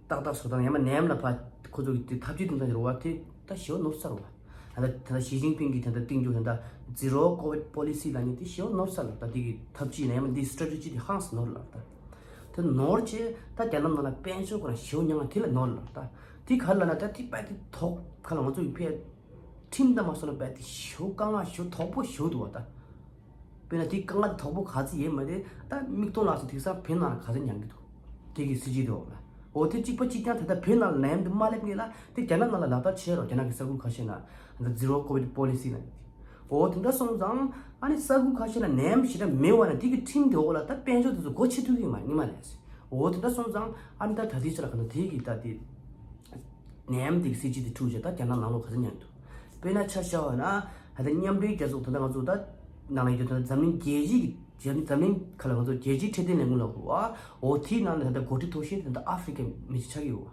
ཏག་ཏག་བཟོ་སྟངས་ཡང་མ་ནད་ཡམས་ལ་ཕ་ཁོ་ཚོ་གི་དེ་ཐབས་ཇུས་སྟོན་སྟངས་རེད་བ། དེ་ད་ཞེ་བོ་ནོར་ཚར་བ། ད་ལྟ་ད་ལྟ་ཞི་ཅིན་ཕིང་གིས་ད་ལྟ་བཏིང་རྒྱུ་ད་ལྟ་zero covid policy ལབ་མཁན་དེ་ཞེ་བོ་ནོར་ཚར་ལ། ད་དེ་གི་ཐབས་ཇུས་ནད་ཡམས་འདི་strategy དེ་ཧང་སང་ནོར་ལ། ད་དེ་ནོར་བྱས་ད་རྒྱ་ནག་ནང་ལ་དཔལ་འབྱོར་ཁོ་རང་ཞེ་བོ་མྱངས་དེ་ལ་ནོར་ལ། ད་དེ་ག་ལ་ན་ད་དེ་པ་དེ་ཐོག་ཁ་ལ་ང་ཚོ་ཡི་ཕེ་ཁྲིམས་དང་མ་སོང་ན་རྦད་དེ་ཞེ་པོ་དཀའ་ངལ་ཞེ་པོ་དོག་པོ་ཞེ་པོ་འདུག་བ་ད། དཔེར་ན་དེ་དཀའ་ངལ་དོག་པོ་ག་ཚོད་ཡོད་མ་རེད། ད་མིག་མཐོང་ལག་ཟིན་དེང་སང་བོད་ནང་ལ་ག་ཚོད་མྱངས་ཀྱི་འདུག་དེ་གི་སྲིད་ཇུས་དེ་འོག་ལ། འོ་དེ་གཅིག་པ་གཅིག་རྐྱང་ད་ལྟ་བོད་ནང་ལ་ནད་ཡམས་དེ་མ་སླེབས་སྔོན་ལ་དེ་རྒྱ་ནག་ནང་ལ་ལག་བསྟར་བྱས་རོགས། རྒྱ་ནག་གི་ས་ཁུལ་ཁ་ཤས་ན་ད་zero covid policy ལབ་ནས། འོ་དེ་འདྲ་སོང་ཙང་ཨ་ནི་ས་ཁུལ་ཁ་ཤས་ན་ནད་ཡམས་ཞེ་དྲག་མེད་བ་ན་དེ་གི་ཁྲིམས་དེ་འོག་ལ་ད་དཔལ་འབྱོར་དེ་ཚོ་སྒོ་ཕྱེ་ཐུབ་ཀྱི་མ་རེད་སྔོན་མ་ལས། འོ་དེ་འདྲ་སོང་ཙང་ཨ་ནི་ད་ད་ལྟའི་ཆར་ལ་ག་ན་དེ་གི་ད་དེ་ནད་ཡམས་དེ་གི་སྲིད་ཇུས་དེ་འཁྲུག་བྱས་ད་རྒྱ་ནག་ནང་ལོགས་ག་ཚོད་མྱངས་འདུག་དཔེར་ན་ཆ་བཞག་པ་ན་ད་ལྟ་མཉམ་འབྲེལ་རྒྱལ་ཚོགས་ད་ལྟ་ང་ཚོ་ད་ནང་ལ་ཡོད་ད་འཛམ་གླིང་རྒྱལ་སྤྱི་གི་འཛམ་གླིང་ག་ལ་ང་ཚོ་རྒྱལ་སྤྱིའི་འཕྲོད་བསྟེན་ལས་ཁུངས་ལ་གོ་བ། འོ་དེའི་ནང་ནས་ད་ལྟ་འགོ་ཁྲིད་མཐོ་ཤོས་ད་ལྟ་ཨ་ཧྥེ་རི་ཁའི་མི་ཞིག་ཆགས་ཀྱི་ཡོད་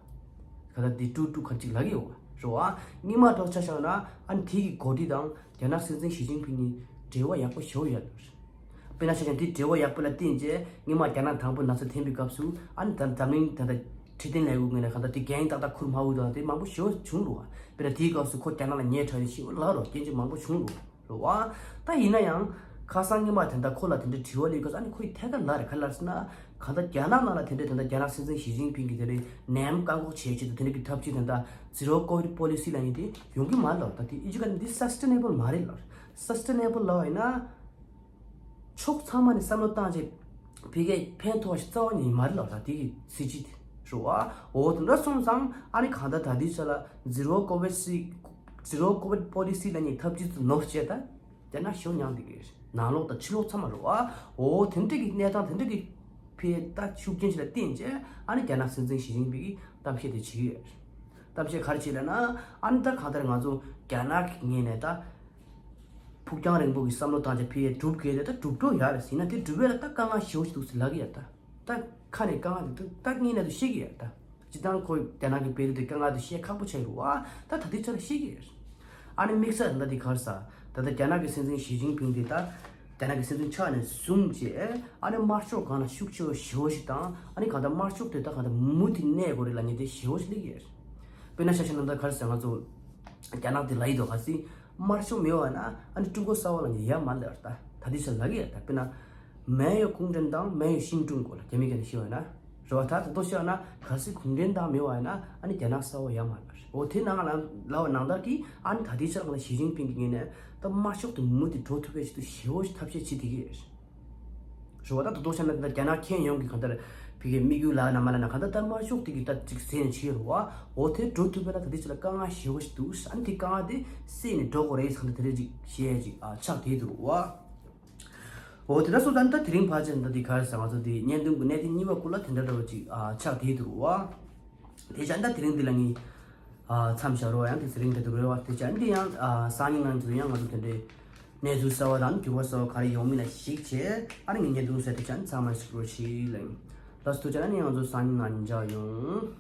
བ། ད་ལྟ་དེ་ཀྲུག་ཀྲུག་ག་ཅིག་ལབ་ཀྱི་ཡོད་བ་རེད་བ། སྔོན་མ་འདྲ་ཆ་བཞག་ན་ཨ་ནི་དེ་གི་འགོ་ཁྲིད་དང་རྒྱ་ནག་སྲིད་འཛིན་ཞི་ཅིན་ཕིང་གཉིས་འབྲེལ་བ་ཡག་པོ་ཞེ་པོ་ཡོད་རེད། དཔེར་ན་ཆ་བཞག་ན་དེ་འབྲེལ་བ་ཡག་པོ་ལ་བརྟེན་བྱས་སྔོན་མ་རྒྱ་ནག་དང་པོ་ན་ཚ་ཐོན་པའི་སྐབས་སུ་ཨ་ནི་ད་འཛམ་གླིང་ད་ལྟ་འཕྲོད་བསྟེན་ལས་ཁུངས་ངོས་ནས་གང་ལྟར་དེ་འགན་ཏག་ཏག་འཁུར་མ་འོས་དང་དེ་མང་པོ་ཞེ་པོ་བྱུང་རུང་བ། དཔེར་ན་དེའི་སྐབས་སུ་ཁོ་རྒྱ་ནག་ལ་ཉེ་དྲགས་ནས་ཞེ་པོ་ལབ་རོགས་སྐྱོན་བརྗོད་མང་པོ་བྱུང་རུང་རུང་བ། ད་ཡིན་ན་ཡང་ཁ་སང་སྔོན་མ་དེ་འདྲ་ཁོ་ལ་དེ་འདྲའི་དྲི་བ་སླེབས་སྐབས་སུ་ཨ་ནི་ཁོ་ཡི་ཐད་ཀར་ལབ་རེད། ག་ལབ་ཟེར་ན་གང་ལྟར་རྒྱ་ནག་ནང་ལ་དེ་འདྲའི་ད་ལྟ་རྒྱ་ནག་སྲིད་འཛིན་ཞི་ཅིན་ཕིང་གིས་དེ་འདྲའི་ནད་ཡམས་བཀག་འགོག་བྱེད་ཆེད་དུ་དེ་འདྲ་གི་ཐབས་ཇུས་ད་ལྟ་zero covid policy ལབ་མཁན་དེ་ཡོང་གི་མ་རེད་ལབ། ད་དེ་ཨི་ཇི་ག་ནི་འདི་sustainable མ་རེད་ལབ། sustainable ལབ་པ་ཡིན་ན། ཕྱོགས་ཚང་མ་ནས་བསམ་བློ་བཏང་བྱས་ཕ་གིར་ཕན་ཐོགས་པ་ཞིག་རྩ་བ་ཉིད་མ་རེད་ལབ། ད་དེ་གི་སྲིད་ཇུས་དེ་རེད་བ། འོ་དེ་འདྲ་སོང་ཙང་ཨ་ནི་གང་ལྟར་ད་ལྟའི་ཆ་ལ་zero covid སི་zero covid policy ལབ་མཁན་ཐབས་ཇུས་དེ་ནོར་བྱས་ད་རྒྱ་ནག་ཞེ་པོ་མྱངས་བསྡད་ཀྱི་རེད། ནང་ལོགས་དང་ཕྱི་ལོགས་ཚང་མ་རེད་བ། འོ་དེ་འདྲ་གི་གནས་སྟངས་དེ་འདྲ་གི་ཕ་གིར་ད་ཤུགས་རྐྱེན་ཞིག་ལ་བརྟེན་བྱས་ཨ་ནི་རྒྱ་ནག་སྲིད་འཛིན་ཞི་ཅིན་ཕིང་གིས་གཏམ་བཤད་དེ་བྱེད་ཀྱི་ཡོད་རེད། གཏམ་བཤད་ག་རེ་བྱས་ལབ་ན་ཨ་ནི་ད་གང་ལྟར་ང་ཚོ་རྒྱ་ནག་གི་ངོས་ནས་ད། ཕུགས་རྒྱང་རིང་པོ་གི་བསམ་བློ་བཏང་བྱས་ཕ་གིར་སྒྲུབ་དགོས་རེད། ད་སྒྲུབ་འགྲོ་ཡག་རེད་ཟེར་ན་དེ་སྒྲུབ་ཡས་ལ་ད་དཀའ་ངལ་ཞེ་པོ་ཞིག་འདུག་ཟེར་ལབ་ཀྱི་ཡོད། ད་ད་ཁ་ནས་དཀའ་ངལ་དེ་ད་ད་ངས་ནས་དུ་ཤེས་ཀྱི་ཡོད། ད་སྤྱིར་བཏང་ཁོ་རྒྱ་ནག་གི་དཔེ་རིས་དེ་དཀའ་ངལ་དེ་བཤད་ཁག་པོ་ཆགས་ཡོད་རེད་བ། ད་ད་ལྟའི་ཆར་ཤེས་ཀྱི་ཡོད། ཨ་ནི་དམིགས་བསལ་ད་ལྟ་དེ་ག་རེ་ཟེར། ད་ལྟ་རྒྱ་ནག་གི་སྲིད་འཛིན་ཞི་ཅིན་ཕིང་དེ་ད་རྒྱ་ནག་གི་སྲིད་འཛིན་ཆགས་ནས་བཟུང་བྱས་ཨ་ནི་དམར་ཤོག་སྒང་ལ་ཤུགས་ཆེ་བ་ཞེ་པོ་ཞིག་དང་ཨ་ནི་གང་ལྟར་དམར་ཤོག་དེ་ད་གང་ལྟར་མུ་མཐུད་གནས་དགོས་རེད་ལབ་མཁན་དེ་ཞེ་པོ་ཞིག་སླེབས་ཀྱི་ཡོད། དཔེར་ན་ཆ་བཞག་ན་ད་ག་རེ་ཟེར་ང་ཚོ་རྒྱ་ནག་དེ་ལབ་ཡི་འདུག་ག་སྲིད་དམར་ཤོག་མེད་པ་ན་ཨ་ནི་ཀྲུང་གོ་གསར་པ་ལབ་མཁན་ཡོད་མ་རེད་ད། ད་དེ་ཚོ་ལབ་ཀྱི་ཡོད་ད། དཔེར་ན་没有共产党，没有新中国ལབ་རྒྱ་མི་སྐད་ནས་ཞུས་པ་ཡིན་ན་རེད་བ། ད་ད་དུང་བཤད་ན་གལ་སྲིད་共产党མེད་པ་ཡིན་ན་ཨ་ནི་རྒྱ་ནག་གསར་པ་ཡོད་མ་རེད། འོ་དེ་ནང་ལ་ལབ་པ་ནང་ལྟར་གྱི་ཨ་ནི་ད་ལྟའི་ཆར་ང་ལ་ཞི་ཅིན་ཕིང་གི་ངོས་ནས་ད་དམར་ཤོག་དེ་མུ་མཐུད་འགྲོ་ཐུབ་པའི་ཆེད་དུ་ཞེ་པོ་ཞིག་ཐབས་ཤེས་བྱེད་བསྡད་ཀྱི་ཡོད། རེད་བ། ད་དོ་དོ་བྱས་ན་ད་རྒྱ་ནག་ཁྱོན་ཡོངས་ཀྱི་གང་ལྟར་ཕ་གིའི་དམིགས་ཡུལ་ལབ་ན་མ་ལབ་ན་གང་ལྟར་ད་དམར་ཤོག་དེ་གི་ད་ཅིག་ཟེར་ནས་བྱས་རེད་བ། འོ་དེ་འགྲོ་ཐུབ་པ་ལ་ད་ལྟའི་ཆར་ལ་དཀའ་ངལ་ཞེ་པོ་ཞིག་འདུག་ཨ་ནི་དེ་དཀའ་ངལ་དེ་སེལ་ནས་འགྲོ་དགོས་རེད་ཟེར་ན་དེ་འདྲ་ཅིག་བཤད་ཡ་ཅིག་ཨ་ཆགས་བསྡད་འདུག་བ། འོ་དེ་འདྲ་སོང་ཙང་ད་དེ་རིང་ཕལ་ཆེར་ད་དེ་ག་རེ་ཟེར་ང་ཚོ་དེ་བརྙན་ཐུང་གི་གནད་དོན་གཉིས་པ་སྐོར་ལ་དེ་འདྲ་འདྲ་བ་ཅིག་ཨ་ཆགས་བསྡད་འདུག་བ། དེ་བྱས་ན་ད་དེ་རིང་འདི་ལ་ངས་ཨ་མཚམས་བཞག་རོགས། ཡང་དེ་ཚེ་རིང་དེ་དུ་རེ་བ་དེ་བྱས་ན་འདི་ཡང་ཨ་སང་ཉིན་ནང་དུ་ཡང་ང་ཚོ་དེ་འདྲའི་གནས་ཚུལ་གསར་བ་དང་འགྱུར་བ་གསར་བ་ག་རེ་ཡོང་མིན་ལ་གཞིགས་བྱས་ཨ་ནི་ངས་བརྙན་ཐུང་གསར་དེ་བྱས་ན་ཚང་མ་གཟིགས་རོགས་ཞེས་ལན། ལགས་སོ། ཐུགས་རྗེ་གནང་། ནི་ང་ཚོ་སང་ཉིན་ནང་མཇལ་ཡོང་།